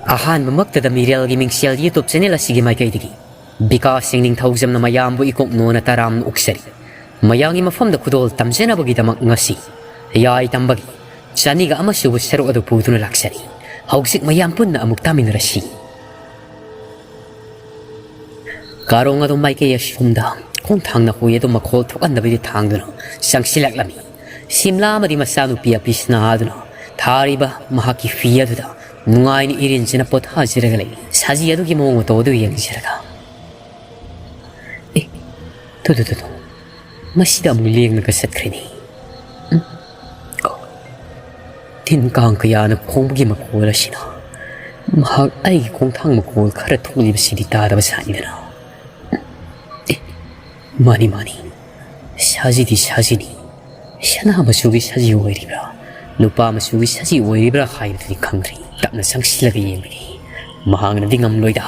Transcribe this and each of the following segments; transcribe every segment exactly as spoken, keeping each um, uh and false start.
ꯑꯍꯥꯟꯕꯃꯛꯇꯗ ꯃꯤꯔꯦꯜꯒꯤ ꯃꯤꯡꯁꯦꯜ YouTube channel ꯑꯁꯤꯒꯤ ꯃꯥꯏꯀꯩꯗꯒꯤ ꯕꯤꯀꯥꯁ ꯁꯤꯡ ꯅꯤꯡꯊꯧꯖꯝꯅ ꯃꯌꯥꯝꯕꯨ ꯏꯀꯣꯛ ꯅꯣꯟꯅ ꯇꯔꯥꯝꯅ ꯑꯣꯛꯆꯔꯤ꯫ ꯃꯌꯥꯝꯒꯤ ꯃꯐꯝꯗ ꯈꯨꯗꯣꯜ ꯇꯝꯖꯅꯕꯒꯤꯗꯃꯛ ꯉꯁꯤ ꯌꯥꯏ ꯇꯝꯕꯒꯤ ꯆꯅꯤꯒ ꯑꯃꯁꯨꯕ ꯁꯔꯨꯛ ꯑꯗꯨ ꯄꯨꯗꯨꯅ ꯂꯥꯛꯆꯔꯤ꯫ ꯍꯧꯖꯤꯛ ꯃꯌꯥꯝ ꯄꯨꯟꯅ ꯑꯃꯨꯛ ꯇꯥꯃꯤꯟꯅꯔꯁꯤ꯫ ꯀꯥꯔꯣꯡ ꯑꯗꯨ ꯃꯥꯏꯀꯩ ꯑꯁꯣꯝꯗ ꯈꯣꯡꯊꯥꯡꯅ ꯍꯨꯏ ꯑꯗꯨ ꯃꯈꯣꯜ ꯊꯣꯛꯍꯟꯗꯕꯤꯗ ꯊꯥꯡꯗꯨꯅ ꯆꯪꯁꯤꯜꯂꯛꯂꯝꯃꯤ꯫ ꯁꯤꯝꯂꯥ ꯑꯃꯗꯤ ꯃꯆꯥꯅꯨꯄꯤ ꯑꯄꯤꯁꯅꯥ ꯑꯗꯨꯅ ꯊꯥꯔꯤꯕ ꯃꯍꯥꯛꯀꯤ ꯐꯤ ꯑꯗꯨꯗ ꯅꯨꯡꯉꯥꯏꯅ ꯏꯔꯦꯟꯖꯅ ꯄꯣꯊꯥꯖꯔꯒ ꯂꯩ꯫ ꯁꯥꯖꯤ ꯑꯗꯨꯒꯤ ꯃꯑꯣꯡ ꯃꯇꯧ ꯑꯗꯨ ꯌꯦꯡꯖꯔꯒ, "ꯑꯦ, ꯇꯨ, ꯇꯨ, ꯇꯨ, ꯇꯨ, ꯃꯁꯤꯗ ꯑꯃꯨꯛ ꯂꯦꯡꯂꯒ ꯆꯠꯈ꯭ꯔꯦꯅꯦ꯫ ꯎꯝ, ꯑꯣ, ꯇꯤꯟ ꯀꯥꯡ ꯀꯌꯥꯅ ꯈꯣꯡꯕꯒꯤ ꯃꯈꯣꯜ ꯑꯁꯤꯅ ꯃꯍꯥꯛ ꯑꯩꯒꯤ ꯈꯣꯡꯊꯥꯡ ꯃꯈꯣꯜ ꯈꯔ ꯊꯣꯛꯂꯤꯕꯁꯤꯗꯤ ꯇꯥꯗꯕ ꯁꯥꯏꯗꯅ꯫ ꯑꯦ, ꯃꯥꯅꯤ, ꯃꯥꯅꯤ, ꯁꯥꯖꯤꯗꯤ ꯁꯥꯖꯤꯅꯤ꯫ ꯁꯅꯥ ꯃꯆꯨꯒꯤ ꯁꯖꯤ ꯑꯣꯏꯔꯤꯕ꯭ꯔꯥ, ꯂꯨꯄꯥ ꯃꯆꯨꯒꯤ ꯁꯖꯤ ꯑꯣꯏꯔꯤꯕ꯭ꯔꯥ ꯍꯥꯏꯕꯗꯨꯗꯤ ꯈꯪꯗ꯭ꯔꯤ꯫ ꯇꯞꯅ ꯆꯪꯁꯤꯜꯂꯒ ꯌꯦꯡꯕꯅꯤ꯫ ꯃꯍꯥꯛꯅꯗꯤ ꯉꯝꯂꯣꯏꯗ꯫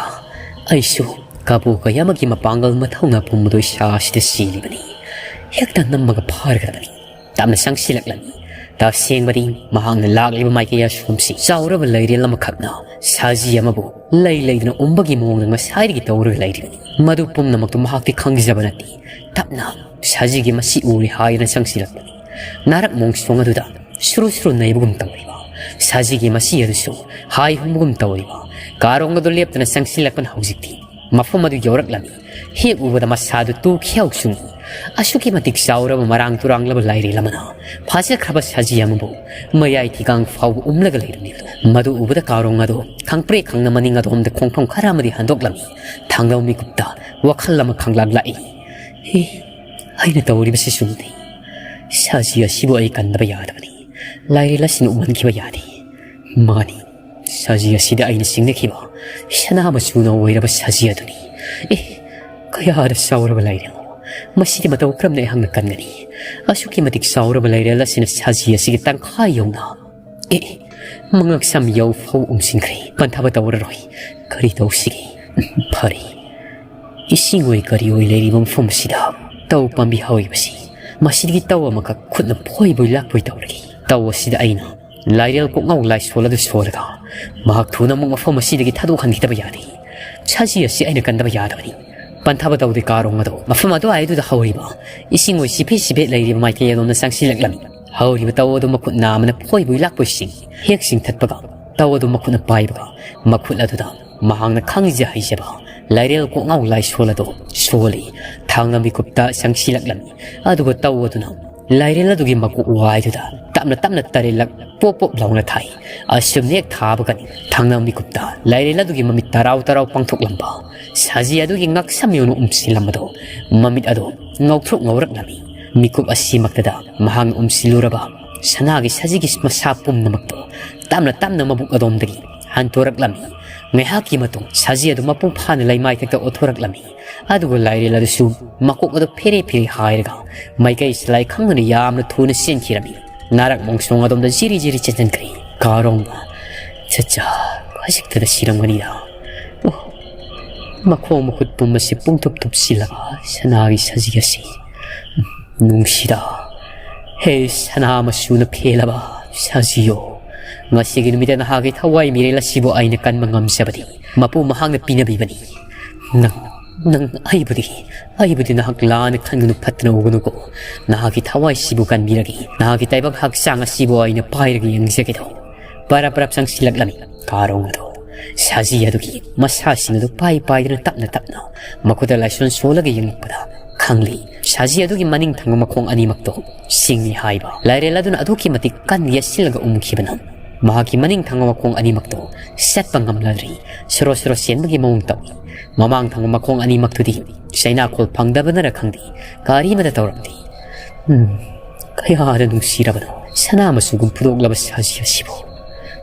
ꯑꯩꯁꯨ ꯀꯥꯕꯣ ꯀꯌꯥꯃꯒꯤ ꯃꯄꯥꯡꯒꯜ ꯃꯊꯧꯅꯥ ꯄꯨꯝꯕꯗꯣ ꯏꯁꯥ ꯑꯁꯤꯗ ꯆꯦꯜꯂꯤꯕꯅꯤ꯫ ꯍꯦꯛꯇ ꯅꯝꯃꯒ ꯐꯥꯔꯒꯗꯕꯅꯤ꯫" ꯇꯞꯅ ꯆꯪꯁꯤꯜꯂꯛꯂꯝꯃꯤ꯫ ꯇꯁꯦꯡꯕꯗꯤ ꯃꯍꯥꯛꯅ ꯂꯥꯛꯂꯤꯕ ꯃꯥꯏꯀꯩ ꯑꯁꯣꯝꯁꯤ ꯆꯥꯎꯔꯕ ꯂꯩꯔꯦꯜ ꯑꯃꯈꯛꯅ ꯁꯥꯖꯤ ꯑꯃꯕꯨ ꯂꯩ ꯂꯩꯗꯨꯅ ꯎꯝꯕꯒꯤ ꯃꯑꯣꯡꯗ ꯉꯁꯥꯏꯗꯒꯤ ꯇꯧꯔꯒ ꯂꯩꯔꯤꯕꯅꯤ꯫ ꯃꯗꯨ ꯄꯨꯝꯅꯃꯛꯇꯨ ꯃꯍꯥꯛꯇꯤ ꯈꯪꯖꯕ ꯅꯠꯇꯦ꯫ ꯇꯞꯅ ꯁꯥꯖꯤꯒꯤ ꯃꯁꯤ ꯎꯔꯦ ꯍꯥꯏꯗꯨꯅ ꯆꯪꯁꯤꯜꯂꯛꯄꯅꯤ꯫ ꯅꯥꯔꯛ ꯃꯣꯡꯁꯣꯡ ꯑꯗꯨꯗ ꯁꯨꯔꯨ ꯁꯨꯔꯨ ꯅꯩꯕꯒꯨꯝ ꯇꯧꯔꯤꯕ, ꯁꯥꯖꯤꯒꯤ ꯃꯁꯤ ꯑꯗꯨꯁꯨ ꯍꯥꯏ ꯍꯨꯝꯕꯒꯨꯝ ꯇꯧꯔꯤꯕ ꯀꯥꯔꯣꯡ ꯑꯗꯨ ꯂꯦꯞꯇꯅ ꯆꯪꯁꯤꯜꯂꯛꯄꯅ ꯍꯧꯖꯤꯛꯇꯤ ꯃꯐꯝ ꯑꯗꯨ ꯌꯧꯔꯛꯂꯝꯃꯤ꯫ ꯍꯦꯛ ꯎꯕꯗ ꯃꯁꯥꯗꯨ ꯇꯨ ꯈ꯭ꯌꯥꯎ ꯆꯨꯡꯏ꯫ ꯑꯁꯨꯛꯀꯤ ꯃꯇꯤꯛ ꯆꯥꯎꯔꯕ ꯃꯔꯥꯡ ꯇꯨꯔꯥꯡꯂꯕ ꯂꯥꯏꯔꯦꯜ ꯑꯃꯅ ꯐꯥꯖꯈ꯭ꯔꯕ ꯁꯖꯤ ꯑꯃꯕꯨ ꯃꯌꯥꯏ ꯊꯤꯒꯥꯡ ꯐꯥꯎꯕ ꯎꯝꯂꯒ ꯂꯩꯔꯝꯃꯤ꯫ ꯃꯗꯨ ꯎꯕꯗ ꯀꯥꯔꯣꯡ ꯑꯗꯨ ꯈꯪꯄ꯭ꯔꯦꯛ ꯈꯪꯅ ꯃꯅꯤꯡ ꯑꯗꯣꯝꯗ ꯈꯣꯡꯐꯝ ꯈꯔ ꯑꯃꯗꯤ ꯍꯟꯗꯣꯛꯂꯝꯃꯤ꯫ ꯊꯥꯡꯗꯧ ꯃꯤꯀꯨꯞꯇ ꯋꯥꯈꯜ ꯑꯃ ꯈꯪꯂꯥꯛ ꯂꯥꯛꯏ꯫ "ꯑꯦ, ꯑꯩꯅ ꯇꯧꯔꯤꯕꯁꯤ ꯆꯨꯝꯗꯦ꯫ ꯁꯖꯤ ꯑꯁꯤꯕꯨ ꯑꯩ ꯀꯟꯗꯕ ꯌꯥꯗꯕꯅꯤ꯫ ꯂꯥꯏꯔꯦꯜ ꯑꯁꯤꯅ ꯎꯍꯟꯈꯤꯕ ꯌꯥꯗꯦ꯫ ꯃꯥꯅꯤ, ꯁꯖꯤ ꯑꯁꯤꯗ ꯑꯩꯅ ꯆꯤꯡꯅꯈꯤꯕ ꯁꯅꯥ ꯃꯆꯨꯅ ꯑꯣꯏꯔꯕ ꯁꯖꯤ ꯑꯗꯨꯅꯤ꯫ ꯑꯦ, ꯀꯌꯥꯗ ꯆꯥꯎꯔꯕ ꯂꯩꯔꯦꯜ! ꯃꯁꯤꯗꯤ ꯃꯇꯧ ꯀꯔꯝꯅ ꯑꯩꯍꯥꯛꯅ ꯀꯟꯒꯅꯤ? ꯑꯁꯨꯛꯀꯤ ꯃꯇꯤꯛ ꯆꯥꯎꯔꯕ ꯂꯩꯔꯦꯜ ꯑꯁꯤꯅ ꯁꯖꯤ ꯑꯁꯤꯒꯤ ꯇꯪꯈꯥꯏ ꯌꯧꯅ, ꯑꯦ, ꯃꯉꯛꯁꯝ ꯌꯧ ꯐꯥꯎ ꯎꯝꯁꯤꯟꯈ꯭ꯔꯦ꯫ ꯄꯟꯊꯕ ꯇꯧꯔꯔꯣꯏ꯫ ꯀꯔꯤ ꯇꯧꯁꯤꯒꯦ? ꯐꯔꯦ, ꯏꯁꯤꯡ ꯑꯣꯏ ꯀꯔꯤ ꯑꯣꯏ ꯂꯩꯔꯤꯕ ꯃꯐꯝ ꯑꯁꯤꯗ ꯇꯧ ꯄꯥꯝꯕꯤ ꯍꯧꯔꯤꯕꯁꯤ, ꯃꯁꯤꯗꯒꯤ ꯇꯧ ꯑꯃꯈꯛ ꯈꯨꯠꯅ ꯐꯣꯏꯕꯣꯏ ꯂꯥꯛꯄꯣꯏ ꯇꯧꯔꯒꯦ꯫ ꯇꯧ ꯑꯁꯤꯗ ꯑꯩꯅ ꯂꯥꯏꯔꯦꯜ ꯀꯣꯛꯉꯥꯎ ꯂꯥꯏꯁꯣꯜ ꯑꯗꯨ ꯁꯣꯜꯂꯒ ꯃꯍꯥꯛ ꯊꯨꯅ ꯑꯃꯨꯛ ꯃꯐꯝ ꯑꯁꯤꯗꯒꯤ ꯊꯥꯗꯣꯛꯍꯟꯈꯤꯗꯕ ꯌꯥꯗꯦ꯫ ꯁꯖꯤ ꯑꯁꯤ ꯑꯩꯅ ꯀꯟꯗꯕ ꯌꯥꯗꯕꯅꯤ꯫ ꯄꯟꯊꯕ ꯇꯧꯗꯦ ꯀꯥꯔꯣꯡ ꯑꯗꯣ꯫ ꯃꯐꯝ ꯑꯗꯨꯋꯥꯏꯗꯨꯗ ꯍꯧꯔꯤꯕ ꯏꯁꯤꯡ ꯑꯣꯏ ꯁꯤꯐꯦꯠ ꯁꯤꯐꯦꯠ ꯂꯩꯔꯤꯕ ꯃꯥꯏꯀꯩ ꯑꯗꯣꯝꯗ ꯆꯪꯁꯤꯜꯂꯛꯂꯝꯃꯤ꯫ ꯍꯧꯔꯤꯕ ꯇꯧ ꯑꯗꯨ ꯃꯈꯨꯠ ꯅꯥꯝꯃꯅ ꯐꯣꯏꯕꯣꯏ ꯂꯥꯛꯄꯣꯏ ꯁꯤꯡ ꯍꯦꯛ ꯆꯤꯡꯊꯠꯄꯒ, ꯇꯧ ꯑꯗꯨ ꯃꯈꯨꯠꯅ ꯄꯥꯏꯕꯒ, ꯃꯈꯨꯠ ꯑꯗꯨꯗ ꯃꯍꯥꯛꯅ ꯈꯪꯖ ꯍꯩꯖꯕ ꯂꯥꯏꯔꯦꯜ ꯀꯣꯛꯉꯥꯎ ꯂꯥꯏꯁꯣꯜ ꯑꯗꯨ ꯁꯣꯜꯂꯤ꯫ ꯊꯥꯡꯅ ꯃꯤꯀꯨꯞꯇ ꯆꯪꯁꯤꯜꯂꯛꯂꯝꯃꯤ꯫ ꯑꯗꯨꯒ ꯇꯧ ꯑꯗꯨꯅ ꯂꯥꯏꯔꯦꯜ ꯑꯗꯨꯒꯤ ꯃꯀꯣꯛ ꯋꯥꯏꯗꯨꯗ ꯇꯞꯅ ꯇꯞꯅ ꯇꯔꯦꯠꯂꯛ ꯄꯣꯞ ꯄꯣꯞ ꯂꯥꯎꯅ ꯊꯥꯏ꯫ ꯑꯁꯨꯝ ꯍꯦꯛ ꯊꯥꯕꯒꯅꯤ ꯊꯥꯡꯅ ꯃꯤꯀꯨꯞꯇ ꯂꯥꯏꯔꯦꯜ ꯑꯗꯨꯒꯤ ꯃꯃꯤꯠ ꯇꯔꯥꯎ ꯇꯔꯥꯎ ꯄꯥꯡꯊꯣꯛꯂꯝꯕ ꯁꯖꯤ ꯑꯗꯨꯒꯤ ꯉꯛꯁꯝ ꯌꯧꯅ ꯎꯝꯁꯤꯜꯂꯝꯕꯗꯣ, ꯃꯃꯤꯠ ꯑꯗꯨ ꯉꯧꯊ꯭ꯔꯣꯛ ꯉꯧꯔꯛꯂꯝꯃꯤ꯫ ꯃꯤꯀꯨꯞ ꯑꯁꯤꯃꯛꯇꯗ ꯃꯍꯥꯛꯅ ꯎꯝꯁꯤꯜꯂꯨꯔꯕ ꯁꯅꯥꯒꯤ ꯁꯖꯤꯒꯤ ꯃꯁꯥ ꯄꯨꯝꯅꯃꯛꯇꯣ ꯇꯞꯅ ꯇꯞꯅ ꯃꯕꯨꯛ ꯑꯗꯣꯝꯗꯒꯤ ꯍꯟꯇꯣꯔꯛꯂꯝꯃꯤ꯫ ꯉꯥꯏꯍꯥꯛꯀꯤ ꯃꯇꯨꯡ ꯁꯖꯤ ꯑꯗꯨ ꯃꯄꯨꯡ ꯐꯥꯅ ꯂꯩꯃꯥꯏꯊꯛꯇ ꯑꯣꯊꯣꯔꯛꯂꯝꯃꯤ꯫ ꯑꯗꯨꯒ ꯂꯥꯏꯔꯦꯜ ꯑꯗꯨꯁꯨ ꯃꯀꯣꯛ ꯑꯗꯨ ꯐꯦꯔꯦ ꯐꯦꯔꯦ ꯍꯥꯏꯔꯒ ꯃꯥꯏꯀꯩ ꯁꯂꯥꯏ ꯈꯪꯗꯅ ꯌꯥꯝꯅ ꯊꯨꯅ ꯆꯦꯟꯈꯤꯔꯝꯃꯤ꯫ ꯅꯥꯔꯛ ꯃꯣꯡꯁꯣꯡ ꯑꯗꯣꯝꯗ ꯖꯤꯔꯤ ꯖꯤꯔꯤ ꯆꯦꯟꯁꯤꯟꯈ꯭ꯔꯦ꯫ ꯀꯥꯔꯣꯡꯅ, "ꯆꯠꯆꯥ, ꯈꯖꯤꯛꯇꯗ ꯁꯤꯔꯝꯒꯅꯤꯗ꯫ ꯑꯣ, ꯃꯈꯣꯡ ꯃꯈꯨꯠ ꯄꯨꯝꯕꯁꯤ ꯄꯨꯡꯇꯨꯞ ꯇꯨꯞꯁꯤꯜꯂꯕ ꯁꯅꯥꯒꯤ ꯁꯖꯤ ꯑꯁꯤ꯫ ꯅꯨꯡꯁꯤꯗ꯫ ꯍꯦ ꯁꯅꯥ ꯃꯆꯨꯅ ꯐꯦꯜꯂꯕ ꯁꯖꯤꯌꯣ, ꯉꯁꯤꯒꯤ ꯅꯨꯃꯤꯠꯇ ꯅꯍꯥꯛꯀꯤ ꯊꯋꯥꯏ ꯃꯤꯔꯦꯜ ꯑꯁꯤꯕꯨ ꯑꯩꯅ ꯀꯟꯕ ꯉꯝꯖꯕꯗꯤ ꯃꯄꯨ ꯃꯍꯥꯛꯅ ꯄꯤꯅꯕꯤꯕꯅꯤ꯫ ꯅꯪ, ꯅꯪ ꯑꯩꯕꯨꯗꯤ, ꯑꯩꯕꯨꯗꯤ ꯅꯍꯥꯛ ꯂꯥꯟꯅ ꯈꯟꯒꯅꯨ, ꯐꯠꯇꯅ ꯎꯒꯅꯨꯀꯣ꯫ ꯅꯍꯥꯛꯀꯤ ꯊꯋꯥꯏꯁꯤꯕꯨ ꯀꯟꯕꯤꯔꯒꯦ, ꯅꯍꯥꯛꯀꯤ ꯇꯥꯏꯕꯪ ꯍꯛꯆꯥꯡ ꯑꯁꯤꯕꯨ ꯑꯩꯅ ꯄꯥꯏꯔꯒ ꯌꯦꯡꯖꯒꯦꯗꯣ꯫" ꯄꯔꯞ ꯄꯔꯞ ꯆꯪꯁꯤꯜꯂꯛꯂꯝꯃꯤ ꯀꯥꯔꯣꯡ ꯑꯗꯣ꯫ ꯁꯖꯤ ꯑꯗꯨꯒꯤ ꯃꯁꯥꯁꯤꯡ ꯑꯗꯨ ꯄꯥꯏ ꯄꯥꯏꯗꯨꯅ ꯇꯞꯅ ꯇꯞꯅ ꯃꯈꯨꯠꯇ ꯂꯥꯏꯁꯣꯟ ꯁꯣꯜꯂꯒ ꯌꯦꯡꯂꯛꯄꯗ ꯈꯪꯂꯤ꯫ ꯁꯖꯤ ꯑꯗꯨꯒꯤ ꯃꯅꯤꯡ ꯊꯪꯕ ꯃꯈꯣꯡ ꯑꯅꯤꯃꯛꯇꯣ ꯁꯤꯡꯉꯤ ꯍꯥꯏꯕ꯫ ꯂꯥꯏꯔꯦꯜ ꯑꯗꯨꯅ ꯑꯗꯨꯛꯀꯤ ꯃꯇꯤꯛ ꯀꯟꯅ ꯌꯦꯠꯁꯤꯜꯂꯒ ꯎꯝꯈꯤꯕꯅ ꯃꯍꯥꯛꯀꯤ ꯃꯅꯤꯡ ꯊꯪꯕ ꯃꯈꯣꯡ ꯑꯅꯤꯃꯛꯇꯣ ꯆꯠꯄ ꯉꯝꯂꯗ꯭ꯔꯤ꯫ ꯁꯣꯔꯣ ꯁꯣꯔꯣ ꯆꯦꯟꯕꯒꯤ ꯃꯑꯣꯡ ꯇꯧꯏ꯫ ꯃꯃꯥꯡ ꯊꯪꯕ ꯃꯈꯣꯡ ꯑꯅꯤꯃꯛꯇꯨꯗꯤ ꯆꯩꯅꯥꯈꯣꯜ ꯐꯪꯗꯕꯅꯔ ꯈꯪꯗꯦ, ꯀꯔꯤꯃꯇ ꯇꯧꯔꯝꯗꯦ꯫ ꯎꯝ, ꯀꯌꯥꯗ ꯅꯨꯡꯁꯤꯔꯕꯅꯣ ꯁꯅꯥ ꯃꯆꯨꯒꯨꯝ ꯐꯨꯗꯣꯛꯂꯕ ꯁꯖꯤ ꯑꯁꯤꯕꯨ꯫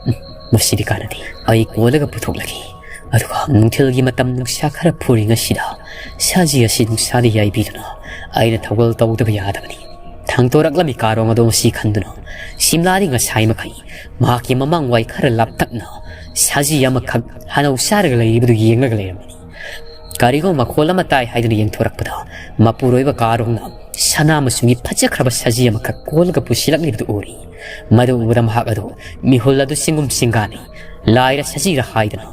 ꯎꯝ, ꯃꯁꯤꯗꯤ ꯀꯥꯟꯅꯗꯦ꯫ ꯑꯩ ꯀꯣꯜꯂꯒ ꯄꯨꯊꯣꯛꯂꯒꯦ꯫ ꯑꯗꯨꯒ ꯅꯨꯡꯊꯤꯜꯒꯤ ꯃꯇꯝ ꯅꯨꯡꯁꯥ ꯈꯔ ꯐꯨꯔꯤꯉꯩꯁꯤꯗ ꯁꯖꯤ ꯑꯁꯤ ꯅꯨꯡꯁꯥꯗ ꯌꯥꯏꯕꯤꯗꯨꯅ ꯑꯩꯅ ꯊꯧꯒꯜ ꯇꯧꯗꯕ ꯌꯥꯗꯕꯅꯤ꯫ ꯊꯥꯡꯇꯣꯔꯛꯂꯝꯃꯤ ꯀꯥꯔꯣꯡ ꯑꯗꯣ ꯃꯁꯤ ꯈꯟꯗꯨꯅ ꯁꯤꯝꯂꯥꯗꯤ ꯉꯁꯥꯏ ꯃꯈꯩ ꯃꯍꯥꯛꯀꯤ ꯃꯃꯥꯡ ꯋꯥꯏ ꯈꯔ ꯂꯥꯞꯇꯛꯅ ꯁꯖꯤ ꯑꯃꯈꯛ ꯍꯅꯧ ꯆꯥꯔꯒ ꯂꯩꯔꯤꯕꯗꯨ ꯌꯦꯡꯂꯒ ꯂꯩꯔꯝꯕꯅꯤ꯫ ꯀꯔꯤꯒꯨꯝꯕ ꯃꯈꯣꯜ ꯑꯃ ꯇꯥꯏ ꯍꯥꯏꯗꯨꯅ ꯌꯦꯡꯊꯣꯔꯛꯄꯗ, ꯃꯄꯨꯔꯣꯏꯕ ꯀꯥꯔꯣꯡꯅ ꯁꯅꯥ ꯃꯆꯨꯒꯤ ꯐꯖꯈ꯭ꯔꯕ ꯁꯖꯤ ꯑꯃꯈꯛ ꯀꯣꯜꯂꯒ ꯄꯨꯁꯤꯜꯂꯛꯂꯤꯕꯗꯨ ꯎꯔꯤ꯫ ꯃꯗꯨ ꯎꯕꯗ ꯃꯍꯥꯛ ꯑꯗꯨ ꯃꯤꯍꯨꯜ ꯑꯗꯨ ꯆꯤꯡꯒꯨꯝ ꯆꯤꯡꯒꯥꯅꯤ꯫ ꯂꯥꯏꯔ ꯁꯖꯤꯔ ꯍꯥꯏꯗꯅ,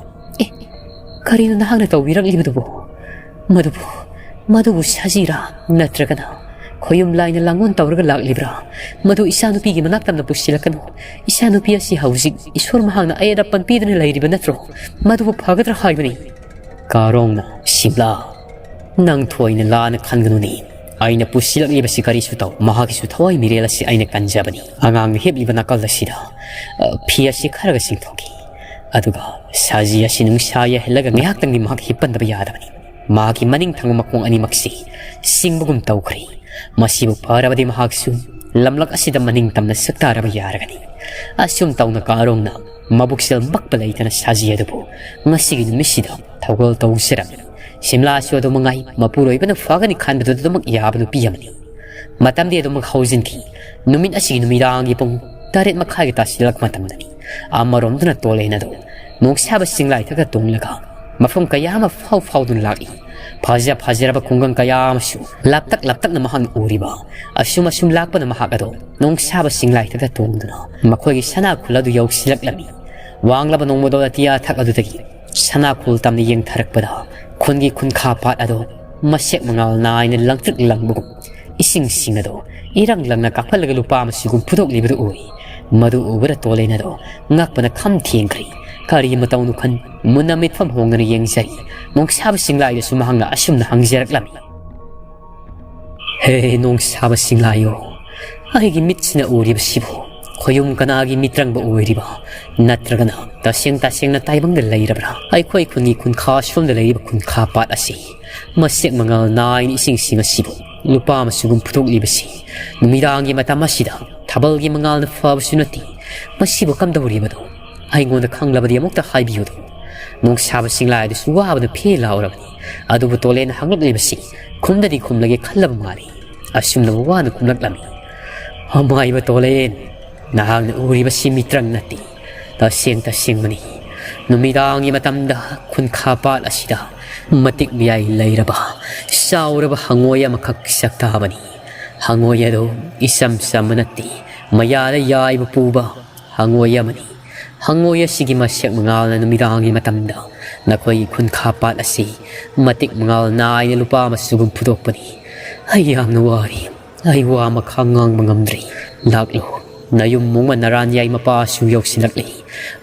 "ꯑꯦ, ꯀꯔꯤꯅꯣ ꯅꯍꯥꯛꯅ ꯇꯧꯕꯤꯔꯛꯂꯤꯕꯗꯨꯕꯨ? ꯃꯗꯨꯕꯨ, ꯃꯗꯨꯕꯨ ꯁꯖꯤꯔꯥ ꯅꯠꯇ꯭ꯔꯒꯅ ꯈꯣꯌꯨꯝ ꯂꯥꯏꯅ ꯂꯥꯡꯑꯣꯟ ꯇꯧꯔꯒ ꯂꯥꯛꯂꯤꯕ꯭ꯔꯥ? ꯃꯗꯨ ꯏꯆꯥꯅꯨꯄꯤꯒꯤ ꯃꯅꯥꯛ ꯇꯝꯅ ꯄꯨꯁꯤꯜꯂꯛꯀꯅꯨ꯫ ꯏꯆꯥꯅꯨꯄꯤ ꯑꯁꯤ ꯍꯧꯖꯤꯛ ꯏꯁꯣꯔ ꯃꯍꯥꯛꯅ ꯑꯌꯦꯠ ꯑꯄꯟ ꯄꯤꯗꯨꯅ ꯂꯩꯔꯤꯕ ꯅꯠꯇ꯭ꯔꯣ? ꯃꯗꯨꯕꯨ ꯐꯒꯗ꯭ꯔꯥ ꯍꯥꯏꯕꯅꯤ"꯫ ꯀꯥꯔꯣꯡꯅ, "ꯁꯤꯝꯂꯥ, ꯅꯪ ꯊꯣꯏꯅ ꯂꯥꯟꯅ ꯈꯟꯒꯅꯨꯅꯦ꯫ ꯑꯩꯅ ꯄꯨꯁꯤꯜꯂꯛꯂꯤꯕꯁꯤ ꯀꯔꯤꯁꯨ ꯇꯧ꯫ ꯃꯍꯥꯛꯀꯤꯁꯨ ꯊꯋꯥꯏ ꯃꯤꯔꯦꯜ ꯑꯁꯤ ꯑꯩꯅ ꯀꯟꯖꯕꯅꯤ꯫ ꯑꯉꯥꯡꯅ ꯍꯤꯞꯂꯤꯕ ꯅꯥꯀꯜ ꯑꯁꯤꯗ, ꯑ, ꯐꯤ ꯑꯁꯤ ꯈꯔꯒ ꯆꯤꯡꯊꯣꯛꯈꯤ꯫ ꯑꯗꯨꯒ ꯁꯖꯤ ꯑꯁꯤ ꯅꯨꯡꯁꯥ ꯌꯥꯏꯍꯜꯂꯒ ꯉꯥꯏꯍꯥꯛꯇꯪꯗꯤ ꯃꯍꯥꯛ ꯍꯤꯞꯄꯟꯗꯕ ꯌꯥꯗꯕꯅꯤ꯫ ꯃꯍꯥꯛꯀꯤ ꯃꯅꯤꯡ ꯊꯪꯕ ꯃꯈꯣꯡ ꯑꯅꯤꯃꯛꯁꯤ ꯆꯤꯡꯕꯒꯨꯝ ꯇꯧꯈ꯭ꯔꯦ꯫ ꯃꯁꯤꯕꯨ ꯐꯔꯕꯗꯤ ꯃꯍꯥꯛꯁꯨ ꯂꯝꯂꯛ ꯑꯁꯤꯗ ꯃꯅꯤꯡ ꯇꯝꯅ ꯁꯛꯇꯥꯔꯕ ꯌꯥꯔꯒꯅꯤ"꯫ ꯑꯁꯨꯝ ꯇꯧꯅ ꯀꯥꯔꯣꯡꯅ ꯃꯕꯨꯛꯆꯦꯜ ꯃꯛꯄ ꯂꯩꯇꯅ ꯁꯖꯤ ꯑꯗꯨꯕꯨ ꯉꯁꯤꯒꯤ ꯅꯨꯃꯤꯠꯁꯤꯗ ꯊꯧꯒꯜ ꯇꯧꯖꯔꯝꯃꯤ꯫ ꯁꯤꯝꯂꯥꯁꯨ ꯑꯗꯨ ꯃꯉꯥꯏ, ꯃꯄꯨꯔꯣꯏꯕꯅ ꯐꯒꯅꯤ ꯈꯟꯕꯗꯨꯗ ꯑꯗꯨꯃꯛ ꯌꯥꯕ ꯅꯨꯄꯤ ꯑꯃꯅꯤ꯫ ꯃꯇꯝꯗꯤ ꯑꯗꯨꯃꯛ ꯍꯧꯖꯤꯟꯈꯤ꯫ ꯅꯨꯃꯤꯠ ꯑꯁꯤꯒꯤ ꯅꯨꯃꯤꯗꯥꯡꯒꯤ ꯄꯨꯡ ꯇꯔꯦꯠ ꯃꯈꯥꯏꯒ ꯇꯥꯁꯤꯜꯂꯛꯄ ꯃꯇꯝꯗꯅꯤ꯫ ꯑꯃꯔꯣꯝꯗꯅ ꯇꯣꯂꯦꯟ ꯑꯗꯨ ꯅꯣꯡꯁꯥꯕ ꯆꯤꯡꯂꯥꯏꯊꯛꯇ ꯇꯣꯡꯂꯒ ꯃꯐꯝ ꯀꯌꯥ ꯑꯃ ꯐꯥꯎ ꯐꯥꯎꯗꯨꯅ ꯂꯥꯛꯏ꯫ ꯐꯖ ꯐꯖꯔꯕ ꯈꯨꯡꯒꯪ ꯀꯌꯥ ꯑꯃꯁꯨ ꯂꯥꯞꯇꯛ ꯂꯥꯞꯇꯛꯅ ꯃꯍꯥꯛꯅ ꯎꯔꯤꯕ ꯑꯁꯨꯝ ꯑꯁꯨꯝ ꯂꯥꯛꯄꯅ ꯃꯍꯥꯛ ꯑꯗꯨ ꯅꯣꯡꯁꯥꯕ ꯆꯤꯡꯂꯥꯏꯊꯛꯇ ꯇꯣꯡꯗꯨꯅ ꯃꯈꯣꯏꯒꯤ ꯁꯅꯥ ꯈꯨꯜ ꯑꯗꯨ ꯌꯧꯁꯤꯜꯂꯛꯂꯝꯃꯤ꯫ ꯋꯥꯡꯂꯕ ꯅꯣꯡꯃꯗꯣꯜ ꯑꯇꯤꯌꯥ ꯊꯛ ꯑꯗꯨꯗꯒꯤ ꯁꯅꯥ ꯈꯨꯜ ꯇꯝꯅ ꯌꯦꯡꯊꯔꯛꯄꯗ ꯈꯨꯟꯒꯤ ꯈꯨꯟꯈꯥ ꯄꯥꯠ ꯑꯗꯨ ꯃꯁꯦꯛ ꯃꯉꯥꯜ ꯅꯥꯏꯅ ꯂꯪꯇ꯭ꯔꯤꯛ ꯂꯪꯕꯒꯨꯝ ꯏꯁꯤꯡ ꯁꯤꯡ ꯑꯗꯨ ꯏꯔꯪ ꯂꯪꯅ ꯀꯥꯈꯠꯂꯒ ꯂꯨꯄꯥ ꯑꯃꯁꯤꯒꯨꯝ ꯐꯨꯗꯣꯛꯂꯤꯕꯗꯨ ꯎꯏ꯫ ꯃꯗꯨ ꯎꯕꯗ ꯇꯣꯂꯦꯟ ꯑꯗꯨ ꯉꯛꯄꯅ ꯈꯝ ꯊꯦꯡꯈ꯭ꯔꯦ꯫ ꯀꯔꯤ ꯃꯇꯧꯅꯣ ꯈꯟ ꯃꯨꯟꯅ ꯃꯤꯠꯐꯝ ꯍꯣꯡꯗꯅ ꯌꯦꯡꯖꯔꯤ꯫ ꯅꯣꯡꯁꯥꯕ ꯆꯤꯡꯂꯥꯏꯗꯁꯨ ꯃꯍꯥꯛꯅ ꯑꯁꯨꯝꯅ ꯍꯪꯖꯔꯛꯂꯝꯃꯤ꯫ "ꯍꯦ ꯅꯣꯡꯁꯥꯕ ꯆꯤꯡꯂꯥꯏꯌꯣ, ꯑꯩꯒꯤ ꯃꯤꯠꯁꯤꯅ ꯎꯔꯤꯕꯁꯤꯕꯨ ꯈꯣꯌꯨꯝ ꯀꯅꯥꯒꯤ ꯃꯤꯇ꯭ꯔꯪꯕ ꯑꯣꯏꯔꯤꯕ? ꯅꯠꯇ꯭ꯔꯒꯅ ꯇꯁꯦꯡ ꯇꯁꯦꯡꯅ ꯇꯥꯏꯕꯪꯗ ꯂꯩꯔꯕ꯭ꯔꯥ? ꯑꯩꯈꯣꯏ ꯈꯨꯟꯒꯤ ꯈꯨꯟꯈꯥ ꯁꯣꯝꯗ ꯂꯩꯔꯤꯕ ꯈꯨꯟꯈꯥ ꯄꯥꯠ ꯑꯁꯤ ꯃꯁꯦꯛ ꯃꯉꯥꯜ ꯅꯥꯏꯅ ꯏꯁꯤꯡꯁꯤꯡ ꯑꯁꯤꯕꯨ ꯂꯨꯄꯥ ꯑꯃꯁꯨꯒꯨꯝ ꯐꯨꯗꯣꯛꯂꯤꯕꯁꯤ ꯅꯨꯃꯤꯗꯥꯡꯒꯤ ꯃꯇꯝ ꯑꯁꯤꯗ ꯊꯥꯕꯜꯒꯤ ꯃꯉꯥꯜꯅ ꯐꯕꯁꯨ ꯅꯠꯇꯦ꯫ ꯃꯁꯤꯕꯨ ꯀꯝꯗꯧꯔꯤꯕꯅꯣ? ꯑꯩꯉꯣꯟꯗ ꯈꯪꯂꯕꯗꯤ ꯑꯃꯨꯛꯇ ꯍꯥꯏꯕꯤꯌꯨꯗꯣ"꯫ ꯅꯣꯡꯁꯥꯕ ꯆꯤꯡꯂꯥꯏ ꯑꯗꯨꯁꯨ ꯋꯥꯕꯅ ꯐꯦ ꯂꯥꯎꯔꯕꯅꯤ꯫ ꯑꯗꯨꯕꯨ ꯇꯣꯂꯦꯟꯅ ꯍꯪꯂꯛꯂꯤꯕꯁꯤ ꯈꯨꯝꯗꯗꯤ ꯈꯨꯝꯂꯒꯦ ꯈꯜꯂꯕ ꯃꯥꯜꯂꯤ꯫ ꯑꯁꯨꯝꯅ ꯋꯥꯅ ꯈꯨꯝꯂꯛꯂꯝꯃꯤ꯫ "ꯑꯃꯥꯏꯕ ꯇꯣꯂꯦꯟ, ꯅꯍꯥꯛꯅ ꯎꯔꯤꯕꯁꯤ ꯃꯤꯇ꯭ꯔꯪ ꯅꯠꯇꯦ, ꯇꯁꯦꯡ ꯇꯁꯦꯡꯕꯅꯤ꯫ ꯅꯨꯃꯤꯗꯥꯡꯒꯤ ꯃꯇꯝꯗ ꯈꯨꯟꯈꯥ ꯄꯥꯠ ꯑꯁꯤꯗ ꯃꯇꯤꯛ ꯃꯌꯥꯏ ꯂꯩꯔꯕ ꯆꯥꯎꯔꯕ ꯍꯪꯉꯣꯏ ꯑꯃꯈꯛ ꯁꯛꯇꯥꯕꯅꯤ꯫ ꯍꯪꯉꯣꯏ ꯑꯗꯨ ꯏꯆꯝ ꯆꯝꯕ ꯅꯠꯇꯦ, ꯃꯌꯥꯗ ꯌꯥꯏꯕ ꯄꯨꯕ ꯍꯪꯉꯣꯏ ꯑꯃꯅꯤ꯫ ꯍꯪꯉꯣꯏ ꯑꯁꯤꯒꯤ ꯃꯁꯦꯛ ꯃꯉꯥꯜꯅ ꯅꯨꯃꯤꯗꯥꯡꯒꯤ ꯃꯇꯝꯗ ꯅꯈꯣꯏꯒꯤ ꯈꯨꯟꯈꯥ ꯄꯥꯠ ꯑꯁꯤ ꯃꯇꯤꯛ ꯃꯉꯥꯜ ꯅꯥꯏꯅ ꯂꯨꯄꯥ ꯃꯆꯨꯒꯨꯝ ꯐꯨꯗꯣꯛꯄꯅꯤ꯫ ꯑꯩ ꯌꯥꯝꯅ ꯋꯥꯔꯤ꯫ ꯑꯩ ꯋꯥ ꯃꯈꯥ ꯉꯥꯡꯕ ꯉꯝꯗ꯭ꯔꯦ꯫ ꯂꯥꯛꯂꯣ, ꯅꯌꯨꯝ ꯃꯨꯡ ꯅꯔꯥꯟꯌꯥꯏ ꯃꯄꯥꯁꯨ ꯌꯧꯁꯤꯜꯂꯛꯂꯦ꯫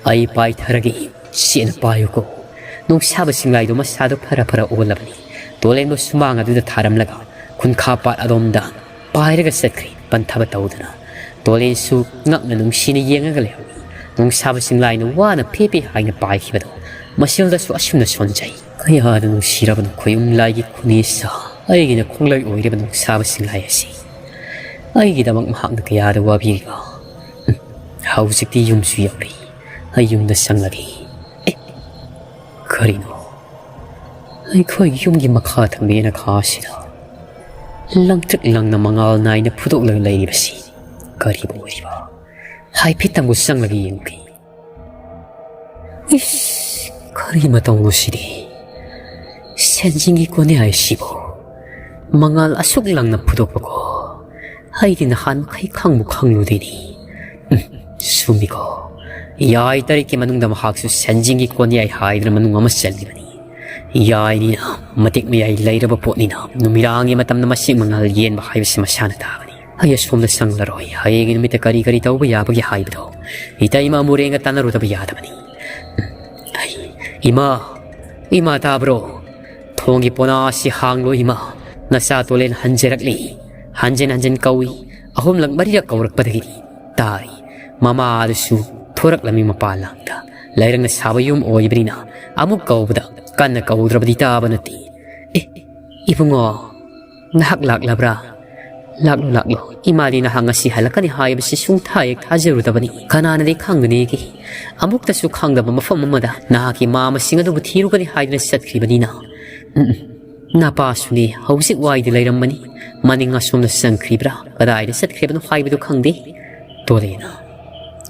ꯑꯩ ꯄꯥꯏꯊꯔꯒꯦ, ꯆꯦꯠꯅ ꯄꯥꯏꯌꯨꯀꯣ꯫ ꯅꯨꯡꯁꯥꯕ ꯁꯤꯡꯂꯥꯏꯗꯣ ꯃꯁꯥꯗꯣ ꯐꯔ ꯐꯔ ꯑꯣꯜꯂꯕꯅꯤ꯫ ꯇꯣꯂꯦꯟꯗꯣ ꯁꯨꯃꯥꯡ ꯑꯗꯨꯗ ꯊꯥꯔꯝꯂꯒ ꯈꯨꯟꯈꯥ ꯄꯥꯠ ꯑꯗꯣꯝꯗ ꯄꯥꯏꯔꯒ ꯆꯠꯈ꯭ꯔꯦ, ꯄꯟꯊꯕ ꯇꯧꯗꯅ꯫ ꯇꯣꯂꯦꯟꯁꯨ ꯉꯛꯅ ꯅꯨꯡꯁꯤꯅ ꯌꯦꯡꯉꯒ ꯂꯩꯍꯧꯏ꯫ ꯅꯨꯡꯁꯥꯕ ꯁꯤꯡꯂꯥꯏꯅ ꯋꯥꯅ ꯐꯦ ꯐꯦ ꯍꯥꯏꯅ ꯄꯥꯏꯈꯤꯕꯗꯣ ꯃꯁꯤꯜꯗꯁꯨ ꯑꯁꯨꯝꯅ ꯁꯣꯟꯖꯩ꯫ ꯀꯌꯥꯗ ꯅꯨꯡꯁꯤꯔꯕꯅꯣ ꯈꯣꯌꯨꯝ ꯂꯥꯏꯒꯤ ꯈꯨꯅꯦꯁꯥ, ꯑꯩꯒꯤꯅ ꯈꯣꯡꯂꯩ ꯑꯣꯏꯔꯤꯕ ꯅꯨꯡꯁꯥꯕ ꯁꯤꯡꯂꯥꯏ ꯑꯁꯤ꯫ ꯑꯩꯒꯤꯗꯃꯛ ꯃꯍꯥꯛꯅ ꯀꯌꯥꯗ ꯋꯥꯕꯤꯔꯤꯕ꯫ ꯎꯝ, ꯍꯧꯖꯤꯛꯇꯤ ꯌꯨꯝꯁꯨ ꯌꯧꯔꯦ꯫ ꯑꯩ ꯌꯨꯝꯗ ꯆꯪꯂꯒꯦ꯫ ꯑꯦ, ꯀꯔꯤꯅꯣ? ꯑꯩꯈꯣꯏ ꯌꯨꯝꯒꯤ ꯃꯈꯥ ꯊꯪꯕ ꯌꯦꯅꯈꯥ ꯑꯁꯤꯗ ꯂꯪꯇ꯭ꯔꯤꯛ ꯂꯪꯅ ꯃꯉꯥꯜ ꯅꯥꯏꯅ ꯐꯨꯗꯣꯛꯂꯒ ꯂꯩꯔꯤꯕꯁꯤ ꯀꯔꯤꯕꯨ ꯑꯣꯏꯔꯤꯕ? ꯍꯥꯏꯐꯦꯠꯇꯪꯕꯨ ꯆꯪꯂꯒ ꯌꯦꯡꯒꯦ꯫ ꯏꯁ, ꯀꯔꯤ ꯃꯇꯧꯅꯣ ꯁꯤꯗꯤ? ꯁꯦꯟꯖꯤꯡꯒꯤ ꯀꯣꯅꯦ ꯍꯥꯏꯁꯤꯕꯨ ꯃꯉꯥꯜ ꯑꯁꯨꯛ ꯂꯪꯅ ꯐꯨꯗꯣꯛꯄꯀꯣ? ꯑꯩꯗꯤ ꯅꯍꯥꯟ ꯃꯈꯩ ꯈꯪꯕꯨ ꯈꯪꯂꯨꯗꯦꯅꯦ꯫ ꯎꯝ, ꯆꯨꯝꯃꯤꯀꯣ꯫ ꯌꯥꯏ, ꯇꯔꯦꯠꯀꯤ ꯃꯅꯨꯡꯗ ꯃꯍꯥꯛꯁꯨ ꯁꯦꯟꯖꯤꯡꯒꯤ ꯀꯣꯅꯦ ꯍꯥꯏꯗꯅ ꯃꯅꯨꯡ ꯑꯃ ꯆꯜꯂꯤꯕꯅꯤ꯫ ꯌꯥꯏꯅꯤꯅ ꯃꯇꯤꯛ ꯃꯌꯥꯏ ꯂꯩꯔꯕ ꯄꯣꯠꯅꯤꯅ ꯅꯨꯃꯤꯗꯥꯡꯒꯤ ꯃꯇꯝꯗ ꯃꯁꯤ ꯃꯉꯥꯜ ꯌꯦꯟꯕ ꯍꯥꯏꯕꯁꯤ ꯃꯁꯥꯅ ꯇꯥꯕꯅꯤ꯫ ꯑꯩ ꯑꯁꯣꯝꯗ ꯆꯪꯂꯔꯣꯏ꯫ ꯍꯌꯦꯡꯒꯤ ꯅꯨꯃꯤꯠꯇ ꯀꯔꯤ ꯀꯔꯤ ꯇꯧꯕ ꯌꯥꯕꯒꯦ ꯍꯥꯏꯕꯗꯣ ꯏꯇꯩꯃ ꯑꯃꯨꯔꯦꯟꯒ ꯇꯥꯟꯅꯔꯨꯗꯕ ꯌꯥꯗꯕꯅꯤ꯫ ꯑꯩ, ꯏꯃꯥ, ꯏꯃꯥ ꯇꯥꯕ꯭ꯔꯣ? ꯊꯣꯡꯒꯤ ꯄꯣꯅꯥ ꯑꯁꯤ ꯍꯥꯡꯂꯣ ꯏꯃꯥ꯫ ꯅꯆꯥ ꯇꯣꯂꯦꯟ ꯍꯟꯖꯔꯛꯂꯤ꯫ ꯍꯟꯖꯤꯟ ꯍꯟꯖꯤꯟ ꯀꯧꯏ꯫ ꯑꯍꯨꯝꯂꯛ ꯃꯔꯤꯔꯛ ꯀꯧꯔꯛꯄꯗꯒꯤꯗꯤ ꯇꯥꯔꯤ꯫ ꯃꯃꯥ ꯑꯗꯨꯁꯨ ꯊꯣꯔꯛꯂꯝꯃꯤ ꯃꯄꯥꯟ ꯂꯥꯡꯗ꯫ ꯂꯩꯔꯪꯅ ꯁꯥꯕ ꯌꯨꯝ ꯑꯣꯏꯕꯅꯤꯅ ꯑꯃꯨꯛ ꯀꯧꯕꯗ ꯀꯟꯅ ꯀꯧꯗ꯭ꯔꯕꯗꯤ ꯇꯥꯕ ꯅꯠꯇꯦ꯫ ꯑꯦ, ꯏꯕꯨꯡꯉꯣ, ꯅꯍꯥꯛ ꯂꯥꯛꯂꯕ꯭ꯔꯥ? ꯂꯥꯛꯂꯣ, ꯂꯥꯛꯂꯣ꯫ ꯏꯃꯥꯗꯤ ꯅꯍꯥꯛ ꯉꯁꯤ ꯍꯜꯂꯛꯀꯅꯤ ꯍꯥꯏꯕꯁꯤ ꯁꯨꯡꯊꯥ ꯍꯦꯛ ꯊꯥꯖꯔꯨꯗꯕꯅꯤ꯫ ꯀꯅꯥꯅꯗꯤ ꯈꯪꯒꯅꯤꯒꯦ? ꯑꯃꯨꯛꯇꯁꯨ ꯈꯪꯗꯕ ꯃꯐꯝ ꯑꯃꯗ ꯅꯍꯥꯛꯀꯤ ꯃꯥꯃꯁꯤꯡ ꯑꯗꯨꯕꯨ ꯊꯤꯔꯨꯒꯅꯤ ꯍꯥꯏꯗꯨꯅ ꯆꯠꯈ꯭ꯔꯤꯕꯅꯤꯅ꯫ ꯎꯝ, ꯎꯝ꯫ ꯅꯄꯥꯁꯨꯅꯦ ꯍꯧꯖꯤꯛ ꯋꯥꯏꯗ ꯂꯩꯔꯝꯕꯅꯤ꯫ ꯃꯅꯤꯡ ꯑꯁꯣꯝꯗ ꯆꯪꯈ꯭ꯔꯤꯕ꯭ꯔꯥ, ꯀꯗꯥꯏꯗ ꯆꯠꯈ꯭ꯔꯤꯕꯅꯣ ꯍꯥꯏꯕꯗꯨ ꯈꯪꯗꯦ꯫ ꯇꯣꯂꯦꯅ,